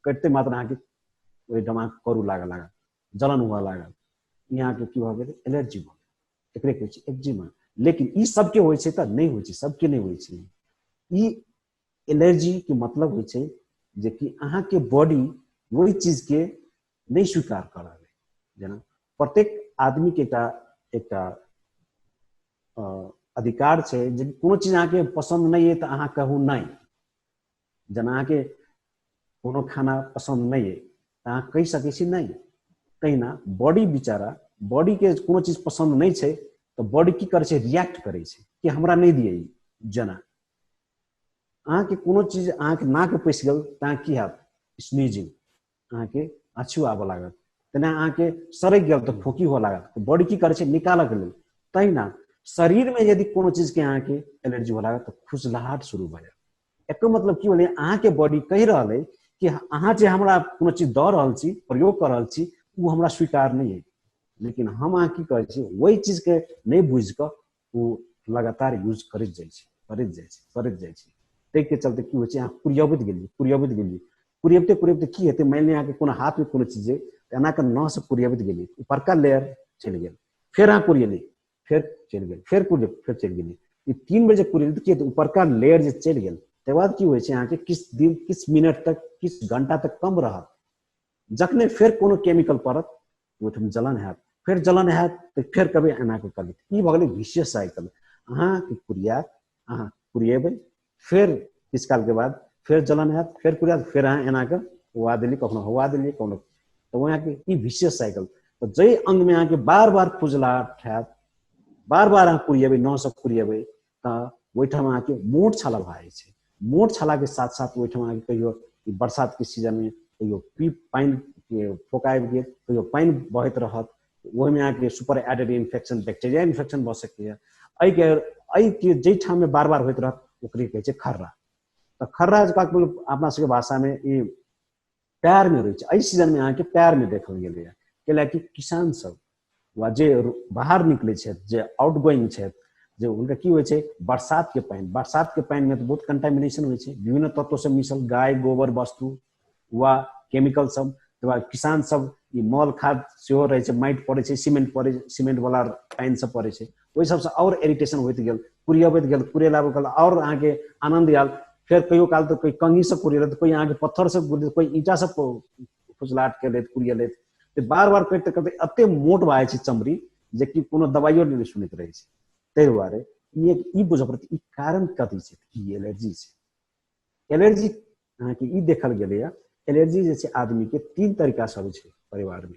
कटिते मात्र अहाँके ओहिठाम अहाँके करू लागऽ लागत, जलन हुअ लागल, ई अहाँके की भऽ गेलै? एलर्जी भऽ गेल। एकरे कहै छै एक्जिमा। लेकिन ई सबके होइ छै तऽ नहि होइ छै, सबके नहि होइ छै। ई एलर्जी के मतलब होइ छै जे कि अहाँके बॉडी ओहि चीजके नहि स्वीकार कऽ रहल है। जेना प्रत्येक आदमीके एकटा एकटा अधिकार छै जे कोनो चीज अहाँके पसन्द नहि अइ तऽ अहाँ कहू नहि। जेना अहाँके कोनो खाना पसन्द नहि अइ तऽ अहाँ कहि सकै छी नहि। तहिना बॉडी बिचारा बॉडीके कोनो चीज पसन्द नहि छै तऽ बॉडी की करै छै? रिएक्ट करै छै कि हमरा नहि दिअ ई। जेना अहाँके कोनो चीज अहाँके नाक पैसि गेल तऽ अहाँ की हैत? स्नीजिंग, अहाँके आछू आबऽ लागत। तेना अहाँके सड़कि गेल तऽ खोकी हुअ लागत। तऽ बॉडी की करै छै? निकालऽके लेल। तहिना शरीरमे यदि कोनो चीजके अहाँके एलर्जी हुअ लागत तऽ खुजलाहट शुरू भऽ जायत। एकर मतलब की भेलै? अहाँके बॉडी कहि रहल अइ कि अहाँ जे हमरा कोनो चीज दऽ रहल छी, प्रयोग कऽ रहल छी, ओ हमरा स्वीकार नहि अइ। लेकिन हम अहाँ की करै छी? ओहि चीजके नहि बुझि कऽ ओ लगातार यूज करैत जाइ छै, करैत जाइ छै, करैत जाइ छै। ताहिके चलते की होइ छै? अहाँ कुरियबैत गेलियै, कुरियबैत गेलियै, कुरियबते कुरियबते की हेतै? मानि लिअ अहाँके कोनो हाथमे कोनो चीज अइ तऽ एना कऽ नहसँ कुरियबैत गेलियै, ऊपरका लेयर चलि गेल, फेर अहाँ कुरियलियै, फेर चलि गेल, फेर कुरिय, फेर चलि गेलियै। ई 3 बेर जे कुरियलियै तऽ की हेतै? ऊपरका लेयर जे चलि गेल, तकर बाद की होइ छै? अहाँके किछु दिन, किछु मिनट तक, किछु घंटा तक कम रहत। जखने फेर कोनो केमिकल पड़त ओहिठाम जलन हैत, फेर जलन हैत तऽ फेर कभी एना कऽ कऽ ई भऽ गेलै विशेष साइकिल। अहाँके कुरियात, अहाँ कुरिएबै, फेर किछु कालके बाद फेर जलन हैत, फेर कुरियात, फेर अहाँ एना कऽ हुआ देलियै, कखनो हवा देलियै, कखनो, तऽ अहाँके ई विशेष साइकिल। तऽ जाहि अङ्गमे अहाँके बार बार खुजलाहट हैत, बार बार अहाँ कुरिएबै, नहसँ कुरिएबै, तऽ ओहिठाम अहाँके मोट छाला भऽ जाइ छै। मोट छालाके साथ साथ ओहिठाम अहाँके कहियो बरसातके सीजनमे कहियो पानि फोका आबि गेल, कहियो पानि बहैत रहत, ओहिमे अहाँके super added infection, bacteria infection भऽ सकैए। एहिके एहिके जाहि ठाममे बार बार होइत रहत ओकरे कहै छै खर्रा। तऽ खर्रा जे अपना सबके भाषामे ई पैरमे रहै छै। एहि सीजनमे अहाँके पैरमे देखल गेलैए, कैलाकि किसान सब वा जे बाहर निकलै छथि, जे आउट गोइंग छथि, जे हुनका की होइ छै? बरसातके पानि, बरसातके पानिमे तऽ बहुत कंटामिनेशन होइ छै, विभिन्न तत्वसँ मिसल गाय गोबर वस्तु वा केमिकल सब। तकर बाद किसान सब ई मल खाद सेहो रहै छै, माटि पड़ै छै, सीमेंट पड़ै छै, सीमेंट वाला पानि सब पड़ै छै, ओहि सबसँ आओर इरिटेशन होइत गेल, कुरियबैत गेल, कुरियलाके काल आओर अहाँके आनन्द आयल। फेर कहियो काल तऽ कोइ कंघीसँ कुरियलथि, कोइ अहाँके पत्थरसँ कुरियलथि, कोइ ईंटासँ खुजलाहट केलथि, कुरियलथि। तऽ बार बार करिते करिते एते मोट भऽ जाइ छै चमड़ी जेकि कोनो दबाइयो नहि सुनैत रहै छै। ताहि दुआरे ई एक ई बुझऽ पड़त ई कारण कथी छै। ई एलर्जी छै। एलर्जी अहाँके ई देखल गेलैए एलर्जी जे छै आदमी के 3 तरीका से होइ छै परिवार में।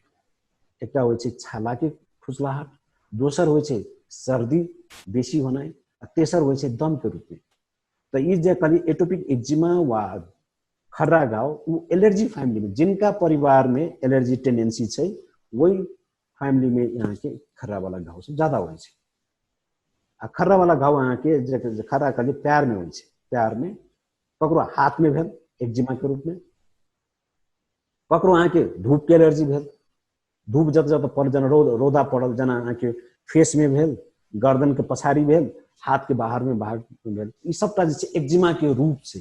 एकटा होइ छै छाला के खुजलाहट, दोसर होइ छै सर्दी बेसी होनाइ, आ तेसर होइ छै दम के रूप में। तऽ ई जे कहली एटोपिक एक्जिमा वा खर्रा घाव, ओ एलर्जी फैमिली में जिनका परिवार में एलर्जी टेंडेंसी छै वही फैमिली में यहाँ के खर्रा वाला घाव सब ज्यादा होइ छै। आ खर्रा वाला घाव अहाँ के जे खर्रा कहलियै पैर में होइ छै, पैर में ककरो हाथ में भेल एक्जिमा के रूप में, ककरो अहाँ के धूप के एलर्जी भेल, धूप जत जत पड़ल जेना रौदा पड़ल जेना अहाँ के फेस में भेल, गर्दन के पछाड़ी भेल, हाथ के बाहर में बाहर भेल, ई सबटा जे छै एक्जिमा के रूप छै।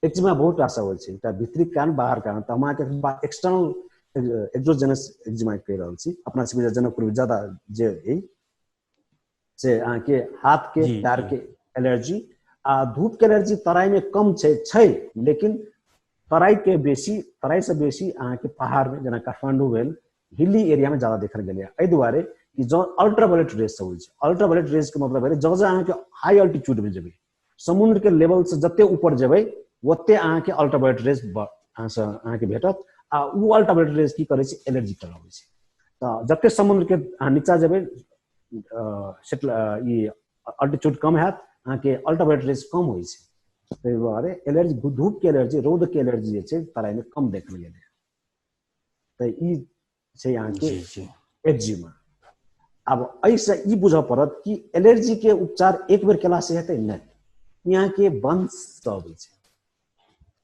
एक्जिमा बहुत रास होइ छै, एकटा भीतरी कारण बाहर कारण। तऽ हम अहाँके एक्सटर्नल एक्सोजेनस एक्जिमा कहि रहल छी। अपना सबके जनकपुर में ज्यादा जे अइ से अहाँके हाथ के पैर के एलर्जी आ धूप के एलर्जी तराई में कम छै, छै लेकिन तराई के बेसी, तराई से बेसी अहाँके पहाड़ में जेना काठमांडू भेल, हिली एरिया में ज्यादा देखल गेलै। एहि दुआरे कि जँ अल्ट्रावायलेट रेज सब होइ छै, अल्ट्रावायलेट रेज के मतलब भेलै जँ जँ अहाँके हाई अल्टीट्यूड में जेबै, समुद्र के लेवल से जते ऊपर जेबै ओते अहाँके अल्ट्रावायलेट रेज अहाँसँ अहाँके भेटत। आ ओ अल्ट्रावायलेट रेज की करै छै, एलर्जी कराबै छै। तऽ जते समुद्र के अहाँ नीचा जेबै, सेटल ई अल्टीट्यूड कम हैत, अहाँके अल्ट्रावायलेट रेज कम होइ छै। ताहि दुआरे एलर्जी, धूप के एलर्जी, रौद के एलर्जी जे छै तराई में कम देखल गेलै। तऽ ई छै अहाँके एक्जिमा। आब एहिसँ ई बुझऽ पड़त कि एलर्जी के उपचार एक बेर केला से हेतै नहि, यहाँके वंश से अबै छै।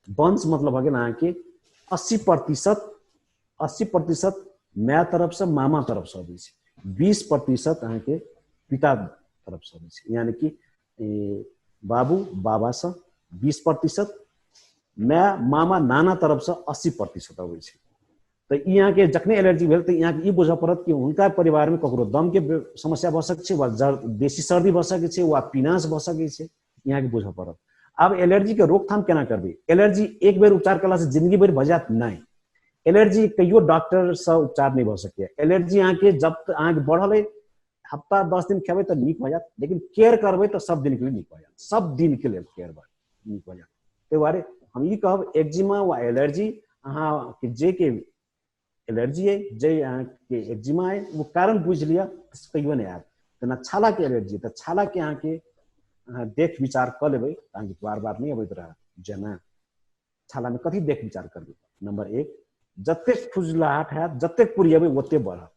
वंश मतलब भऽ गेल अहाँके 80% माय तरफ से, मामा तरफ से अबै छै, 20% अहाँके पिता तरफ से अबै छै। यानी कि बाबू बाबा से 20%, माय मामा नाना तरफ से 80% अबै छै। तऽ ई अहाँके जखने एलर्जी भेल तऽ अहाँके ई बुझऽ पड़त कि हुनका परिवारमे ककरो दमके समस्या भऽ सकै छै, वा बेसी सर्दी भऽ सकै छै, वा पीनास भऽ सकै छै, अहाँके बुझऽ पड़त। आब एलर्जी के रोकथाम केना करबै? एलर्जी एक बेर उपचार केलासँ जिंदगी भरि भऽ जायत? नहि, एलर्जी कहियो डॉक्टरसँ उपचार नहि भऽ सकैए। एलर्जी अहाँके जब अहाँके बढ़ल अइ, हफ्ता 10 दिन खेबै तऽ नीक भऽ जायत, लेकिन केयर करबै तऽ सब दिन के लेल नीक भऽ जायत, सब दिन के लेल केयर नीक भऽ जायत। ताहि दुआरे हम ई कहब एक्जिमा वा एलर्जी अहाँके जे के एलर्जी अइ, जे अहाँके एक्जिमा अइ, ओ कारण बुझि लिअ कहियो नहि आयत। जेना छालाके एलर्जी, तऽ छालाके अहाँके अहाँ देख विचार कऽ लेबै तऽ अहाँके बार बार नहि अबैत रहत। जेना छालामे कथी देख विचार करबै? नंबर 1, जतेक खुजलाहट हैत, जतेक कुरिएबै ओते बढ़त।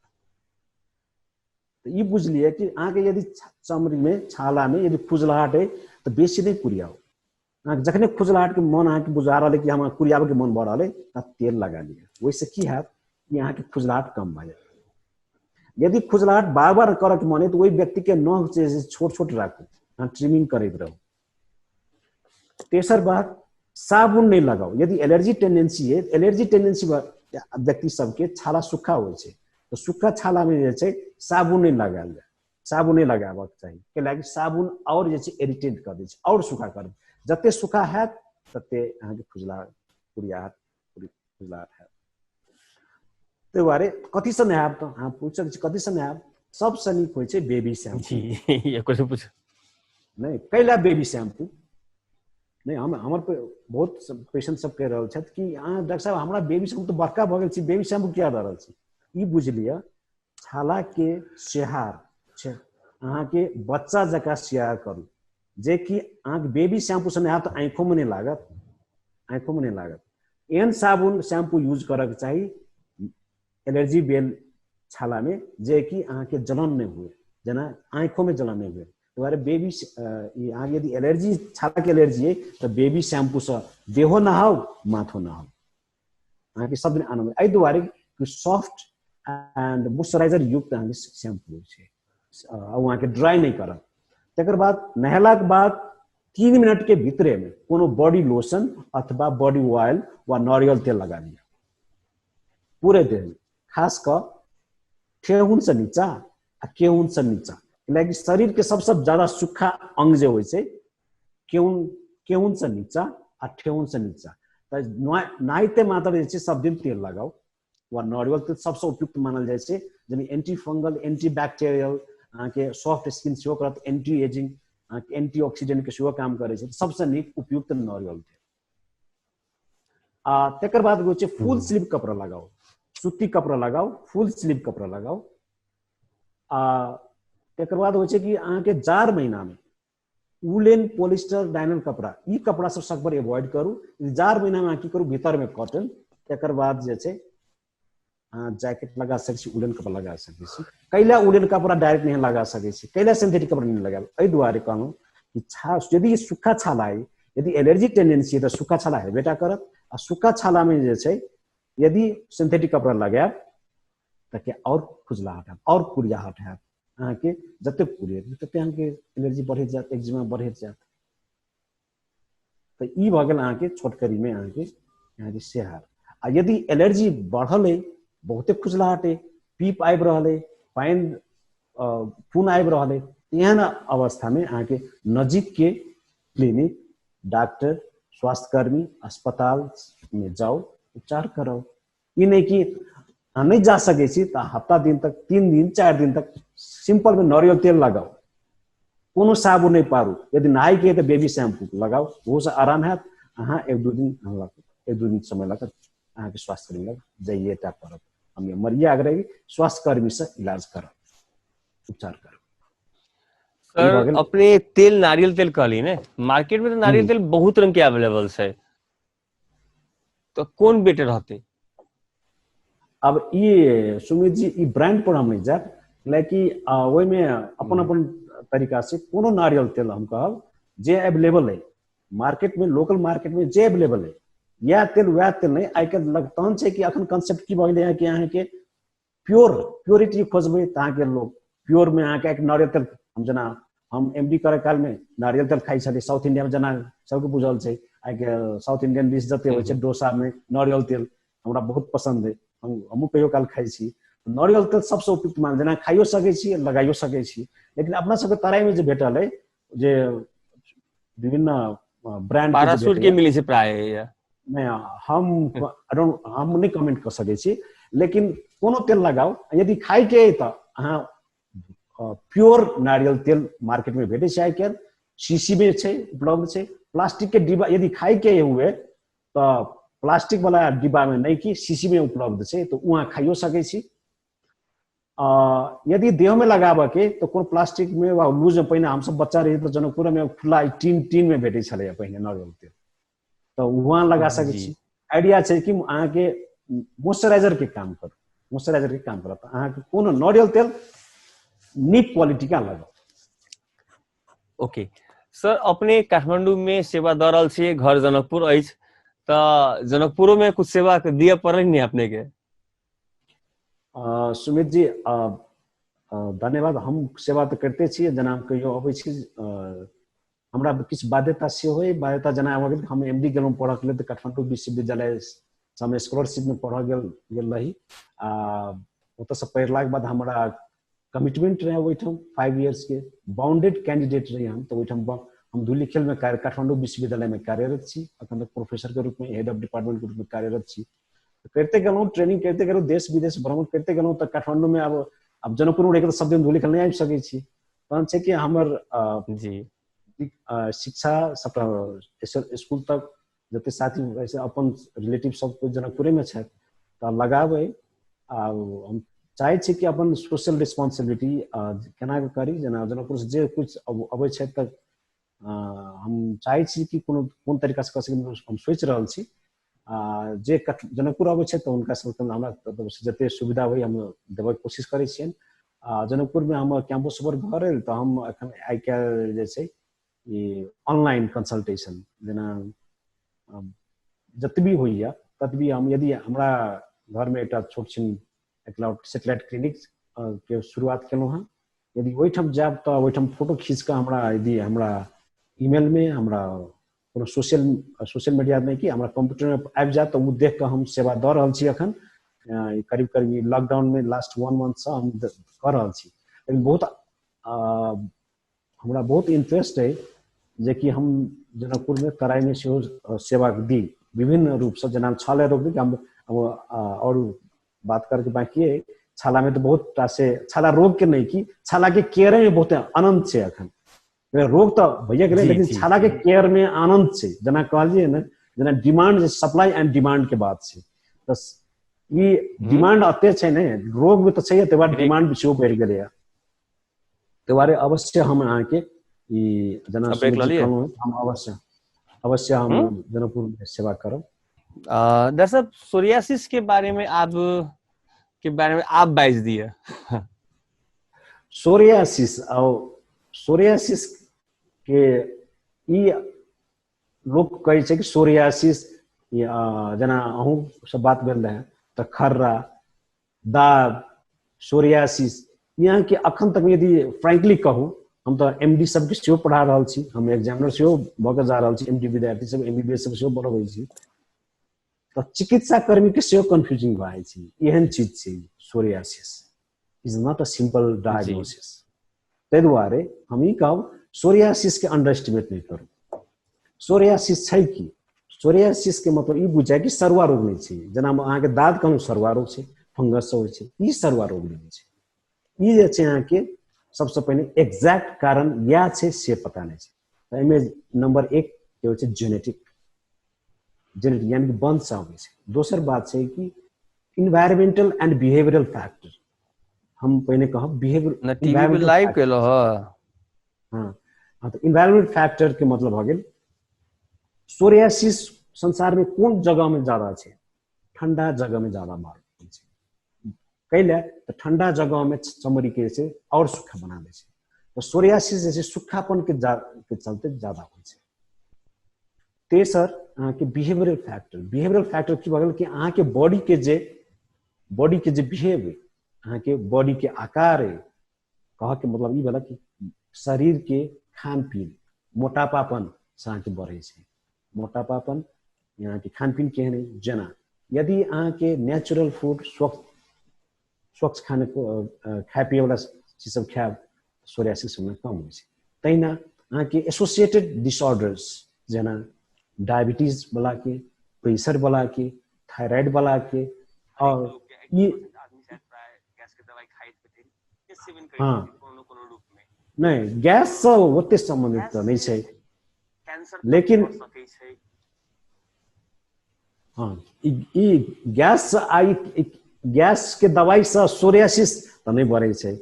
तऽ ई बुझलियै कि अहाँके यदि चमड़ीमे छालामे यदि खुजलाहट अइ तऽ बेसी नहि कुरियाउ। अहाँके जखने खुजलाहटके मन अहाँके बुझा रहल अइ कि हमरा कुरियाबैके मन भऽ रहल अइ, तऽ तेल लगा लिअ। ओहिसँ की हैत कि अहाँके खुजलाहट कम भऽ जायत। यदि खुजलाहट बार बार करऽके मन अइ तऽ ओहि व्यक्तिके नह जे छोट छोट राखू, अहाँ ट्रिमिंग करैत रहू। तेसर बात, साबुन नहि लगाउ। यदि एलर्जी टेंडेंसी अइ, एलर्जी टेंडेंसी व्यक्ति सबके छाला सूखा होइ छै, तऽ सूखा छालामे जे छै साबुन नहि लगायल जाय, साबुन नहि लगाबक चाही। कैलाकि साबुन आओर जे छै इरिटेट कऽ दै छै, आओर सूखा कर दै। जते सूखा हैत तते अहाँके खुजला कुरियाहट खुजलाहट हैत। ताहि दुआरे कथीसँ नहायब? तऽ अहाँ पूछि सकै छी कथीसँ नहायब? सबसँ नीक होइ छै बेबी शैम्पू। जी, क्वेश्चन पूछ नहि, कैला बेबी शैम्पू नहि, हम हमर बहुत पेशेंट सब कहि रहल छथि कि अहाँ डॉक्टर साहब हमरा बेबी शैम्पू तऽ बड़का भऽ गेल छी, बेबी शैम्पू किया दऽ रहल छी? ई बुझि लिअ, छालाके सेहार अहाँके बच्चा जकाँ सियार करू, जे कि अहाँके बेबी शैम्पूसँ नहायब तऽ आँखिओमे नहि लागत, आँखिओमे नहि लागत। एहन साबुन शैम्पू यूज करऽके चाही एलर्जी भेल छालामे, जे कि अहाँके जलन नहि हुए, जेना आँखिओमे जलन नहि हुए। दुआरे बेबी अहाँके यदि एलर्जी छालाके एलर्जी अइ तऽ बेबी शैम्पूसँ देहो नहाउ माथो नहाउ, अहाँके सब दिन आनन्द। एहि दुआरे कि सॉफ्ट एंड मॉइस्चराइजर युक्त अहाँके शैम्पू होइ छै, ओ अहाँके ड्राई नहि करत। तकर बाद नहेलाके बाद 3 मिनट के भीतरे में कोनो बॉडी लोशन अथवा बॉडी ऑयल वा नारियल तेल लगा लिअ पूरे देह में, खास कऽ ठेहुन से नीचा आ केहुन से नीचा। कैलाकि शरीर के सबसे ज्यादा सूखा अंग जे होइ छै केहुन, केहुन से नीचा आ ठेहुन से नीचा। तऽ नहाइते मात्र जे छै सब दिन तेल लगाउ वा नारियल तेल सबसँ उपयुक्त मानल जाइ छै, जाहिमे एंटी फंगल, एंटी बैक्टीरियल, अहाँके सॉफ्ट स्किन सेहो करत, एंटी एजिंग, अहाँके एंटी ऑक्सीडेंट के सेहो काम करै छै। सबसँ नीक उपयुक्त नारियल तेल। आ तकर बाद होइ छै फुल स्लीव कपड़ा लगाउ, सूती कपड़ा लगाउ, फुल स्लीव कपड़ा लगाउ। आ तकर बाद होइ छै कि अहाँके जाड़ महीनामे वुलेन, पोलिस्टर, डायनल कपड़ा, ई कपड़ा सब सकबर एवॉइड करू। जाड़ महीनामे अहाँ की करू, भीतरमे कॉटन, तकर बाद जे छै अहाँ जैकेट लगा सकै छी, उलन कपड़ा लगा सकै छी। कैला उलन कपड़ा डायरेक्ट नहीं लगा सकै छी, कैला सिंथेटिक कपड़ा नहीं लगायल। एहि दुआरे कहलहुँ कि यदि सूखा छाला अइ, यदि एलर्जी टेंडेंसी है तऽ सूखा छाला हेबेटा करत। आ सूखा छालामे जे छै यदि सिंथेटिक कपड़ा लगायब तऽ के आओर खुजलाहट हैत, आओर कुरियाहट हैत। अहाँके जतेक कुरियात तते अहाँके एलर्जी बढ़ैत जायत, एक्जिमा बढ़ैत जायत। तऽ ई भऽ गेल अहाँके छोटकरीमे अहाँके अहाँके से हाल। आ यदि एलर्जी बढ़ल अइ, बहुते खुजलाहट अइ, पीप आबि रहल अइ, पानि खून आबि रहल अइ, एहन अवस्थामे अहाँके नजीकके क्लिनिक, डॉक्टर, स्वास्थ्यकर्मी, अस्पतालमे जाउ, उपचार कराउ। ई नहि कि अहाँ नहि जा सकै छी तऽ हफ्ता दिन तक, 3 दिन 4 दिन तक सिंपल में नारियल तेल लगाउ, कोनो साबुन नहि पारू। यदि नहायके तऽ बेबी शैम्पू लगाउ, ओहोसँ आराम हैत। अहाँ 1-2 दिन 1-2 दिन समय लऽ कऽ अहाँके स्वास्थ्यकर्मी लग जाइए टा पड़त। हम हमर ई आग्रह स्वास्थ्यकर्मीसँ इलाज करब, उपचार करब। सर अपने तेल नारियल तेल कहली ने, मार्केट में तो नारियल तेल बहुत रंग के अवेलेबल है, तो कौन बेटर रहते? अब ये सुमित जी ई ब्रांड पर हम नहीं जायब, लेकिन ओहिमे अपन अपन तरीका से कोनो नारियल तेल हम कहब जे अवेलेबल है मार्केट में, लोकल मार्केट में जे अवेलेबल है, यह तेल वएह तेल नहीं। आइ काल्हि लग तहन छै कि अखन कॉन्सेप्ट की भऽ गेलै कि अहाँके प्योर प्योरिटी खोजबै तऽ अहाँके लोक प्योर में अहाँके एक नारियल तेल, हम जेना हम एम डी करै काल में नारियल तेल खाइ छलियै। साउथ इंडिया में जेना सबके बुझल छै आइके साउथ इंडियन डिश जते होइ छै डोसा में नारियल तेल हमरा बहुत पसन्द है, हमहूँ कहियो काल खाइ छी। नारियल तेल सबसँ उपयुक्त मान, जेना खाइयो सकै छी लगाइयो सकै छी। लेकिन अपना सबके तराई में जे भेटल है जे विभिन्न ब्रांड पैराशूट के मिलै छै प्राय, नहि हम नहि कमेंट कऽ सकै छी, लेकिन कोनो तेल लगाउ यदि खाइके अइ तऽ अहाँ प्योर नारियल तेल मार्केट में भेटै छै आइ काल्हि, शीशी में छै उपलब्ध छै। प्लास्टिक के डिब्बा यदि खाइके हुए तऽ प्लास्टिक वाला डिब्बा में नहि कि शीशी में उपलब्ध छै, तऽ ओ अहाँ खाइयो सकै छी। यदि देह में लगाबऽ के तऽ कोनो प्लास्टिक में वा लूज में, पहिने हमसब बच्चा रही तऽ जनकपुर में खुला टीन टीन में भेटै छलैया पहिने नारियल तेल, तऽ वहाँ लगा सकै छी। आइडिया छै कि अहाँके मॉइस्चराइजर के काम करू, मॉइस्चराइजर के काम करत अहाँके कोनो नारियल तेल नीक क्वालिटी का लगाउ। ओके सर, अपने काठमांडू में सेवा दऽ रहल छियै, घर जनकपुर अछि, तऽ जनकपुरो में कुछ सेवा दिअ पड़ल ने अपने के? सुमित जी धन्यवाद। हम सेवा तऽ करिते छियै, जेना हम कहियो अबै छी हमरा किछु बाध्यता सेहो अइ। बाध्यता जेना भऽ गेल हम एम डी गेलहुँ पढ़ऽके लेल तऽ काठमांडू विश्वविद्यालय हम स्कॉलरशिपमे पढ़ऽ गेल रही। आ ओतऽसँ पढ़लाके बाद हमरा कमिटमेंट रहै ओहिठाम 5 इयर्स के, बाउंडेड कैंडिडेट रही हम, तऽ ओहिठाम हम धुलीखेलमे काठमांडू विश्वविद्यालयमे कार्यरत छी अखन तक, प्रोफेसर के रूपमे, हेड ऑफ डिपार्टमेंट के रूपमे कार्यरत छी। करिते गेलहुँ, ट्रेनिंग करिते गेलहुँ, देश विदेश भ्रमण करिते गेलहुँ। तऽ काठमांडूमे आब जनकपुरमे रहिके तऽ सब दिन धुलीखेल नहि आबि सकै छी। तहन छै कि हमर जी शिक्षा सबटा स्कूल तक जते साथी वैसे अपन रिलेटिव सब कोइ जनकपुरेमे छथि तऽ लगाबै। आ हम चाहै छी कि अपन सोशल रिस्पॉन्सिबिलिटी केना कऽ करी, जेना जनकपुरसँ जे किछु अबै छथि तऽ हम चाहै छी कि कोनो कोन तरीकासँ कऽ सकी, हम सोचि रहल छी। आ जे जनकपुर अबै छथि तऽ हुनका सबके हमरा तरफसँ जते सुविधा होइ हम देबऽके कोशिश करै छियनि। आ जनकपुरमे हमर कैंपस पर घर अइ तऽ हम एखन आइ काल्हि जे छै ई ऑनलाइन कंसल्टेशन जेना जतबी होइया ततबी हम, यदि हमरा घरमे एकटा छोट छिन सेटेलाइट क्लिनिक के शुरुआत केलहुँ हँ, यदि ओहिठाम जायब तऽ ओहिठाम फोटो खींच कऽ हमरा यदि हमरा ईमेलमे, हमरा कोनो सोशल सोशल मीडिया नहि कि हमरा कम्प्यूटरमे आबि जायत तऽ ओ देख कऽ हम सेवा दऽ रहल छी एखन। करीब करीब लॉकडाउनमे लास्ट 1 मंथसँ हम कऽ रहल छी। लेकिन बहुत हमरा बहुत इंटरेस्ट अइ जेकि हम जनकपुरमे तराईमे सेहो सेवा दी विभिन्न रूपसँ, जेना छाला रोग हम आओर बात करके बाकी अइ। छालामे तऽ बहुत रास छाला रोगके नहि कि छालाके केयरमे बहुत आनन्द छै। एखन रोग तऽ भैया गेलै लेकिन छालाके केयरमे आनन्द छै। जेना कहलियै ने जेना डिमांड, सप्लाई एंड डिमांड के बात छै, तऽ ई डिमांड एते छै ने, रोग भी तऽ छै, तकर बाद डिमांड सेहो बढ़ि गेलैए। ताहि दुआरे अवश्य हम अहाँके ई जेना हम अवश्य अवश्य हम जनकपुर में सेवा करब। डॉक्टर साहब, सोरियासिस के बारे में आप के बारे में आप बाजि दिअ। सोरियासिस और सोरियासिस के ई लोक कहै छै कि सोरियासिस, जेना अहूँ सब बात भेल रहै तऽ खर्रा, दाद, सोरियासिस यहाँ के अखन तक यदि फ्रैंकली कहू, हम तऽ एमडी सबके सेहो पढ़ा रहल छी, हम एग्जामिनर सेहो भऽ के जा रहल छी, एमडी विद्यार्थी सब, एमबीबीएस सब सेहो पढ़बै छी, तऽ चिकित्सा कर्मी के सेहो कन्फ्यूजिंग भऽ जाइ छै। एहन चीज छै psoriasis, is not a simple diagnosis. ताहि दुआरे हम ई कहब सोरियासिस के अंडर एस्टिमेट नहि करू। सोरियासिस छै की? सोरियासिस के मतलब ई बुझाय कि सरुआ रोग नहि छै। जेना अहाँके दाद कहलहुँ सरुआ रोग छै, फंगस होइ छै, ई सरुआ रोग नहि छै। ई जे छै अहाँके सबसँ पहिने एग्जैक्ट कारण इएह छै से पता नहि छै। एहिमे नंबर 1 के होइ छै जेनेटिक, जेनेटिक यानी कि वंश अबै छै। दोसर बात छै कि इन्वायरमेंटल एंड बिहेवियरल फैक्टर। हम पहिने कहब बिहेवियर, टीवी पे लाइव केलो ह। हाँ, तऽ इन्वायरमेंट फैक्टर के मतलब भऽ गेल सोरियासिस संसार में कोन जगह में ज्यादा छै? ठंडा जगह में ज्यादा मार छै। कैले तऽ ठंडा जगह में चमड़ी के छै और सूखा बना दै छै, तऽ सोरियासिस जे छै सूखापन के चलते ज्यादा होइ छै। तेसर अहाँके बिहेवियरल फैक्टर। बिहेवियरल फैक्टर की भऽ गेल कि अहाँके बॉडी के जे बिहेव, अहाँके बॉडी के आकार है, कहके मतलब ई भेल कि शरीर के खान पीन, मोटापापन से अहाँके बढ़ै छै। मोटापापन अहाँके खान पीन केहन है, जेना यदि अहाँके नेचुरल फूड, स्वच्छ खाने खाय पियैवला चीज सब खायब, सोरियासिस कम होइ छै। तहिना अहाँके एसोसिएटेड डिसऑर्डर्स जेना डायबिटीज वाला के, प्रेशर वाला के, थायराइड वाला के, और ई हाँ नहीं गैस से ओते संबंधित तऽ नहि छै, लेकिन हाँ ई गैस आई गैस के दवाई से सोरियासिस तऽ नहि बढ़ै छै,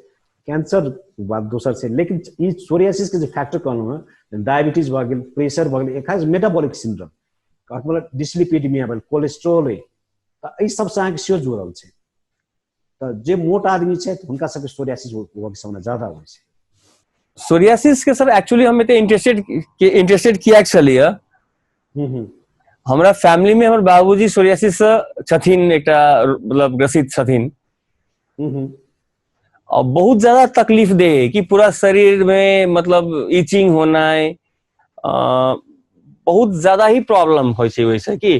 कैंसर बात दोसर छै। लेकिन ई सोरियासिस के जे फैक्टर कहलहुँ हँ, डायबिटीज भऽ गेल, प्रेशर भऽ गेल, एक मेटाबॉलिक सिंड्रोम, मतलब डिस्लिपिडमिया भेल, कोलेस्ट्रॉल है, तऽ एहि सबसँ अहाँके सेहो जुड़ल छै। तऽ जे मोट आदमी छै हुनका सबके सोरियासिस होबऽके सम्भावना ज्यादा होइ छै। सोरियासिस के सर एक्चुअली हम एते इंटरेस्टेड किया छलियै, हमरा फैमिली में हमर बाबूजी सोरियासिस से छथिन, एकटा मतलब ग्रसित छथिन, और बहुत ज्यादा तकलीफ दे कि पूरा शरीर में मतलब इचिंग होना, बहुत ज्यादा ही प्रॉब्लम होइ छै ओहिसँ की,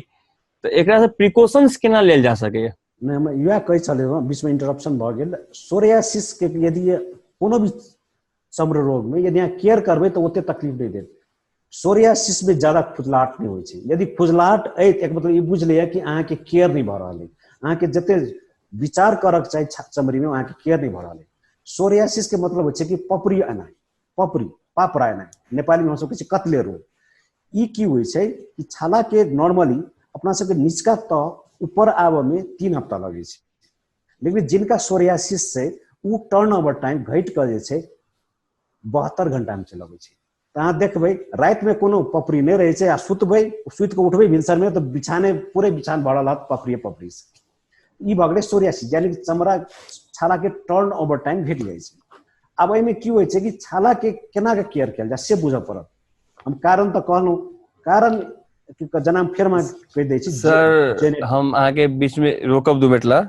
तऽ एकरा से प्रिकॉशंस केना लेल जा सकैए? नहि, हम इएह कहै छलियै, बीचमे इंटरप्शन भऽ गेल। सोरियासिस के यदि कोनो भी चम्र रोगमे यदि अहाँ केयर करबै तऽ ओते तकलीफ नहि देत। सोरियासिस में ज्यादा खुजलाहट नहि होइ छै। यदि खुजलाहट अइ तऽ मतलब ई बुझि लिअ कि अहाँके केयर नहि भऽ रहल अइ, अहाँके जते विचार करक चाही चमड़ीमे अहाँके केयर नहि भऽ रहल अइ। सोरियासिस के मतलब होइ छै कि पपड़ी एनाइ, पपड़ी पापड़ा एनाइ, नेपालीमे हमसब कहै छियै कतले रोग। ई की होइ छै कि छाला के नॉर्मली अपना सबके निचका तह ऊपर आबऽ में 3 हफ्ता लगै छै, लेकिन जिनका सोरियासिस छै ओ टर्न ओवर टाइम घटि कऽ जे छै 72 घंटा में चलि अबै छै। तऽ अहाँ देखबै रातिमे कोनो पपड़ी नहि रहै छै, आ सुतबै, सुति कऽ उठबै भिनसरमे तऽ बिछाने पूरे बिछान भरल रहत पपड़िए पपड़ी से। ई भऽ गेलै सोरियासिस, यानी कि चमड़ा छाला के टर्न ओवर टाइम घटि जाइ छै। आब एहिमे की होइ छै कि छाला के केना के केयर कयल जाय से बुझऽ पड़त। हम कारण तऽ कहलहुँ, कारण जेना फेर हम कहि दै छी सर, हम अहाँके बीच में रोकब 2 मिनट ला।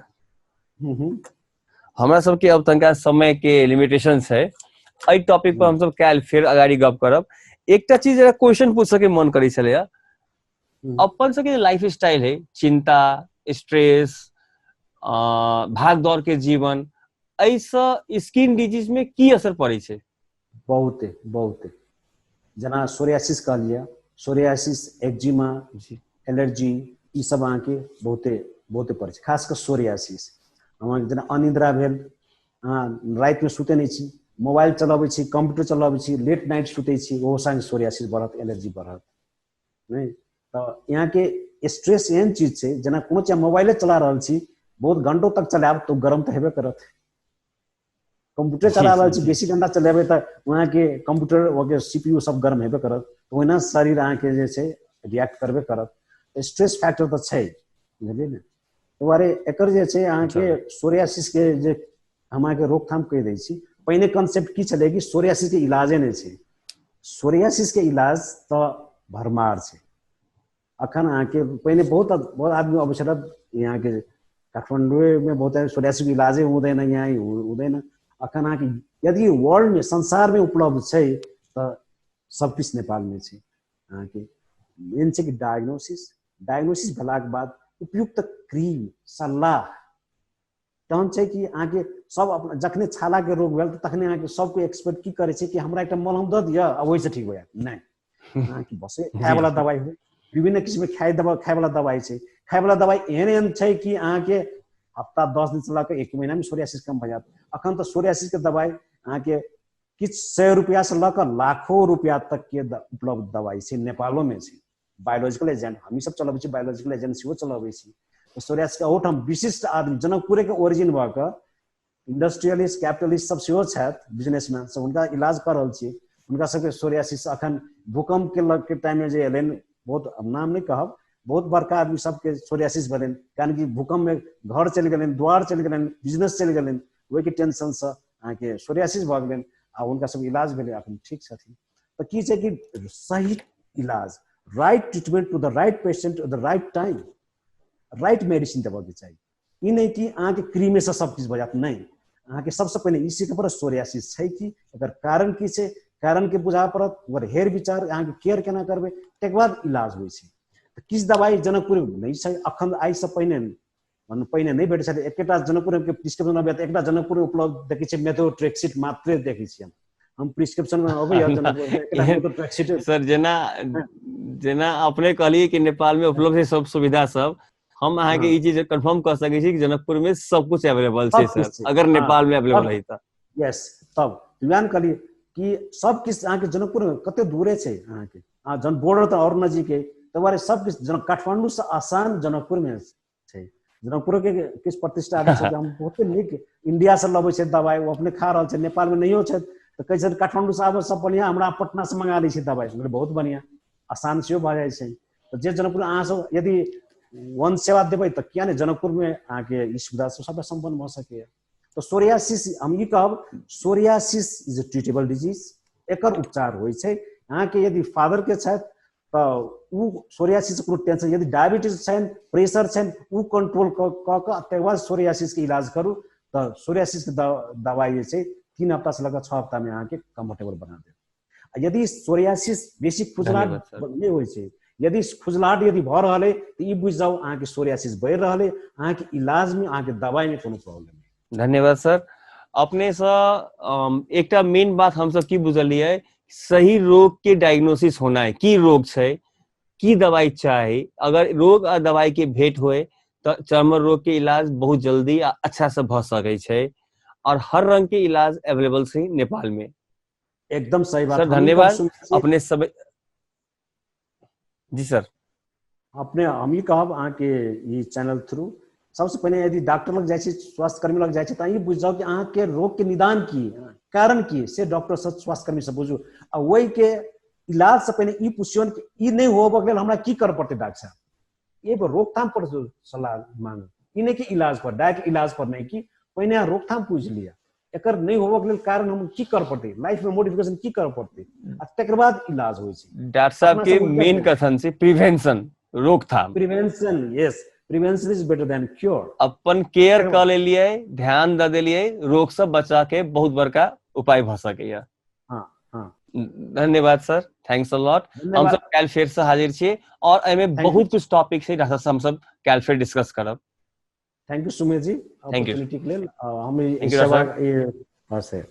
हमरा सबके अब तनका समय के लिमिटेशन छै, एहि टॉपिक पर हमसब काल्हि फेर अगाड़ी गप करब। एकटा चीज क्वेश्चन पूछऽ के मन करै छलैया, अपन सबके लाइफ स्टाइल है, चिंता, स्ट्रेस, भाग दौड़ के जीवन, एहिसँ स्किन डिजीज में की असर पड़ै छै? बहुते बहुते, जेना सोरियासिस कहलियै, सोरियासिस, एक्जिमा, एलर्जी, ई सब अहाँके बहुते बहुते पड़ै छै। खास कऽ सोरियासिस, अहाँके जेना अनिद्रा भेल, अहाँ रातिमे सुतै नहि छी, मोबाइल चलबै छी, कम्प्यूटर चलबै छी, लेट नाइट सुतै छी, ओहो संग सोरियासिस बढ़त, एलर्जी बढ़त। नहि तऽ यहाँके स्ट्रेस एहन चीज छै, जेना कोनो चीज मोबाइले चला रहल छी, बहुत घंटों तक चलायब तऽ गरम तऽ हेबे करत। कंप्यूटर चला रहल छी, बेसी घंटा चलेबै तऽ वहाँके कंप्यूटर ओके CPU सब गरम हेबे करत। ओहिना शरीर अहाँके जे छै रिएक्ट करबे करत। स्ट्रेस फैक्टर तऽ छै, बुझलियै ने। ताहि दुआरे एकर जे छै अहाँके सोरियासिस के जे हम अहाँके रोकथाम कहि दै छी। पहिने कॉन्सेप्ट की छलै कि सोरियासिस के इलाजे नहि छै। सोरियासिस के इलाज तऽ भरमार छै। अखन अहाँके पहिने बहुत बहुत आदमी अबै छल यहाँके काठमाडौँमे, बहुत आदमी सोरियासिसके इलाजे हुँदैन यहाँ, हुँदैन। अखन अहाँके यदि वर्ल्डमे संसारमे उपलब्ध छै तऽ सबकिछु नेपालमे छै। अहाँके मेन छै कि डायग्नोसिस, डायग्नोसिस भेलाके बाद उपयुक्त क्रीम सल्लाह। तहन छै कि अहाँके सब अपना जखने छालाके रोग भेल तऽ तखने अहाँके सबके एक्सपर्ट की करै छै कि हमरा एकटा मलहम दऽ दिअ आ ओहिसँ ठीक हो जायत। नहि, अहाँके बसे खायवला दबाइ होइ, विभिन्न किसिमके खाइ दवा, खायवला दबाइ छै। खायवला दबाइ एहन एहन छै कि अहाँके हप्ता 10 दिनसँ लऽ कऽ 1 महीनामे सोरियासिस कम भऽ जायत। अखन तऽ सोरियासिसके दबाइ अहाँके किछु 100 रुपैआसँ लऽ कऽ लाखो रुपैआ तकके उपलब्ध दबाइ छै, नेपालोमे छै। बायोलॉजिकल एजेंट हमही सब चलबै छी, बायोलॉजिकल एजेंट सेहो चलबै छी। सोरियासिसके ओहुठाम विशिष्ट आदमी जनकपुरेके ओरिजिन भऽ कऽ इंडस्ट्रियलिस्ट कैपिटलिस्ट सब सेहो छथि, बिजनेसमैन सब, हुनका इलाज कऽ रहल छी। हुनका सबके सोरियासिस अखन भूकंप के लग के टाइममे जे एलनि, बहुत नाम नहि कहब, बहुत बड़का आदमी सबके सोरियासिस भेलनि, कारण कि भूकंपमे घर चलि गेलनि, द्वार चलि गेलनि, बिजनेस चलि गेलनि, ओहिके टेंशनसँ अहाँके सोरियासिस भऽ गेलनि आ हुनका सबके इलाज भेलै, अखन ठीक छथिन। तऽ की छै कि सही इलाज, right treatment to the right patient the right time, right medicine देबऽके चाही। ई नहि कि अहाँके क्रीमेसँ सब किछु भऽ जायत, नहि। अहाँके सबसँ पहिने ई सीखऽ पड़त सोरियासिस छै कि, एकर कारण की छै, कारणके बुझाबऽ पड़त, ओकर हेर विचार अहाँके केयर केना करबै, तकर बाद इलाज होइ छै। तऽ किछु दबाइ जनकपुरमे नहि छै अखन, आइसँ पहिने मने पहिने नहि भेटै छलै। एकेटा जनकपुरके प्रिस्क्रिप्शन अबैए तऽ एकटा जनकपुरमे उपलब्ध देखै छियै, मेथोट्रेक्सिट मात्रे देखै छियै हम प्रिस्क्रिप्शन अबैए जनकपुर। सर जेना जेना अपने कहलियै कि नेपालमे उपलब्ध है सब सुविधा सब, हम अहाँके ई चीज कंफर्म कऽ सकै छी कि जनकपुर में सब कुछ अवेलेबल छै सर, अगर नेपाल में अवेलेबल है तऽ। यस, तब वएह ने कहलियै कि सब किछु अहाँके जनकपुर में कते दूरे छै अहाँके, जन बॉर्डर तऽ और नजीक है, ताहि दुआरे सब किछु जन काठमांडू से आसान जनकपुर में छै। जनकपुरोके किछु प्रतिष्ठा आदमी छै, हम बहुते नीक इंडिया से लबै छै दबाइ, ओ अपने खा रहल छै, नेपालमे नहियो छै तऽ कहै छै काठमांडू से आबै सब बढ़िआँ, हमरा पटना से मंगा लै छै दबाइ, बहुत बढ़िआँ, आसान सेहो भऽ जाइ छै। तऽ जे जनकपुर अहाँ सब यदि वन सेवा देबै तऽ किया नहि जनकपुरमे अहाँके ई सुविधा सब सबटा सम्पन्न भऽ सकैए। तऽ सोरियासिस हम ई कहब, psoriasis is a treatable disease, एकर उपचार होइ छै। अहाँके यदि फादरके छथि तऽ ओ सोरियासिस कोनो टेंशन, यदि डायबिटीज छनि, प्रेशर छनि, ओ कंट्रोल कऽ कऽ तकर बाद सोरियासिसके इलाज करू तऽ सोरियासिसके दबाइ जे छै 3 हफ्तासँ लऽ कऽ 6 हफ्तामे अहाँके कम्फर्टेबल बना देत। यदि सोरियासिस बेसी खुजलाहट नहि होइ छै, यदि खुजलाहट यदि भऽ रहल अइ तऽ ई बुझि जाउ अहाँके सोरियासिस बढ़ि रहल अइ, अहाँके इलाजमे अहाँके दबाइमे कोनो प्रॉब्लम नहि। धन्यवाद सर। अपनेसँ एकटा मेन बात हमसब की बुझलियै, सही रोग के डायग्नोसिस होना है, की रोग छै, की दवाई चाही। अगर रोग आ दवाई के भेंट होए तऽ चर्म रोग के इलाज बहुत जल्दी आ अच्छा से भऽ सकै छै, और हर रंग के इलाज अवेलेबल छै नेपाल में। एकदम सही बात सर, धन्यवाद अपने सब। जी सर। अपने हम ई कहब अहाँके ई चैनल थ्रू, सबसे पहिने यदि डॉक्टर लग जाइ छी, स्वास्थ्यकर्मी लग जाइ छी, तऽ ई बुझि जाउ कि अहाँके रोग के निदान की, कारण की, से डॉक्टर से स्वास्थ्यकर्मी से बुझू, आ ओहि के इलाज से पहिने ई पुछियौन कि ई नहि होबऽ के लेल हमरा की करऽ पड़तै डॉक्टर साहब। एगो रोकथाम पर सलाह मांगू, ई नहि कि इलाज पर, डायरेक्ट इलाज पर नहि, कि पहिने अहाँ रोकथाम पूछि लिअ, एकर नहि होबऽ के लेल कारण हम की करऽ पड़तै, लाइफ में मॉडिफिकेशन की करऽ पड़तै, आ तकर बाद इलाज होइ छै। डॉक्टर साहब के मेन कथन छै प्रिवेंशन, रोकथाम। Prevention, yes, prevention is better than cure. अपन केयर कऽ लेलियै, ध्यान दऽ देलियै, रोग से बचा के बहुत बड़का उपाय भऽ सकैया। हाँ हाँ धन्यवाद सर, thanks a lot. हम सब काल्हि फेर से हाजिर छियै और एहिमे बहुत कुछ टॉपिक छै डॉक्टर साहब, हम सब काल्हि फेर डिस्कस करब। Thank you Sumer ji, thank you opportunity के लेल। हम ई सेवा, हाँ सर।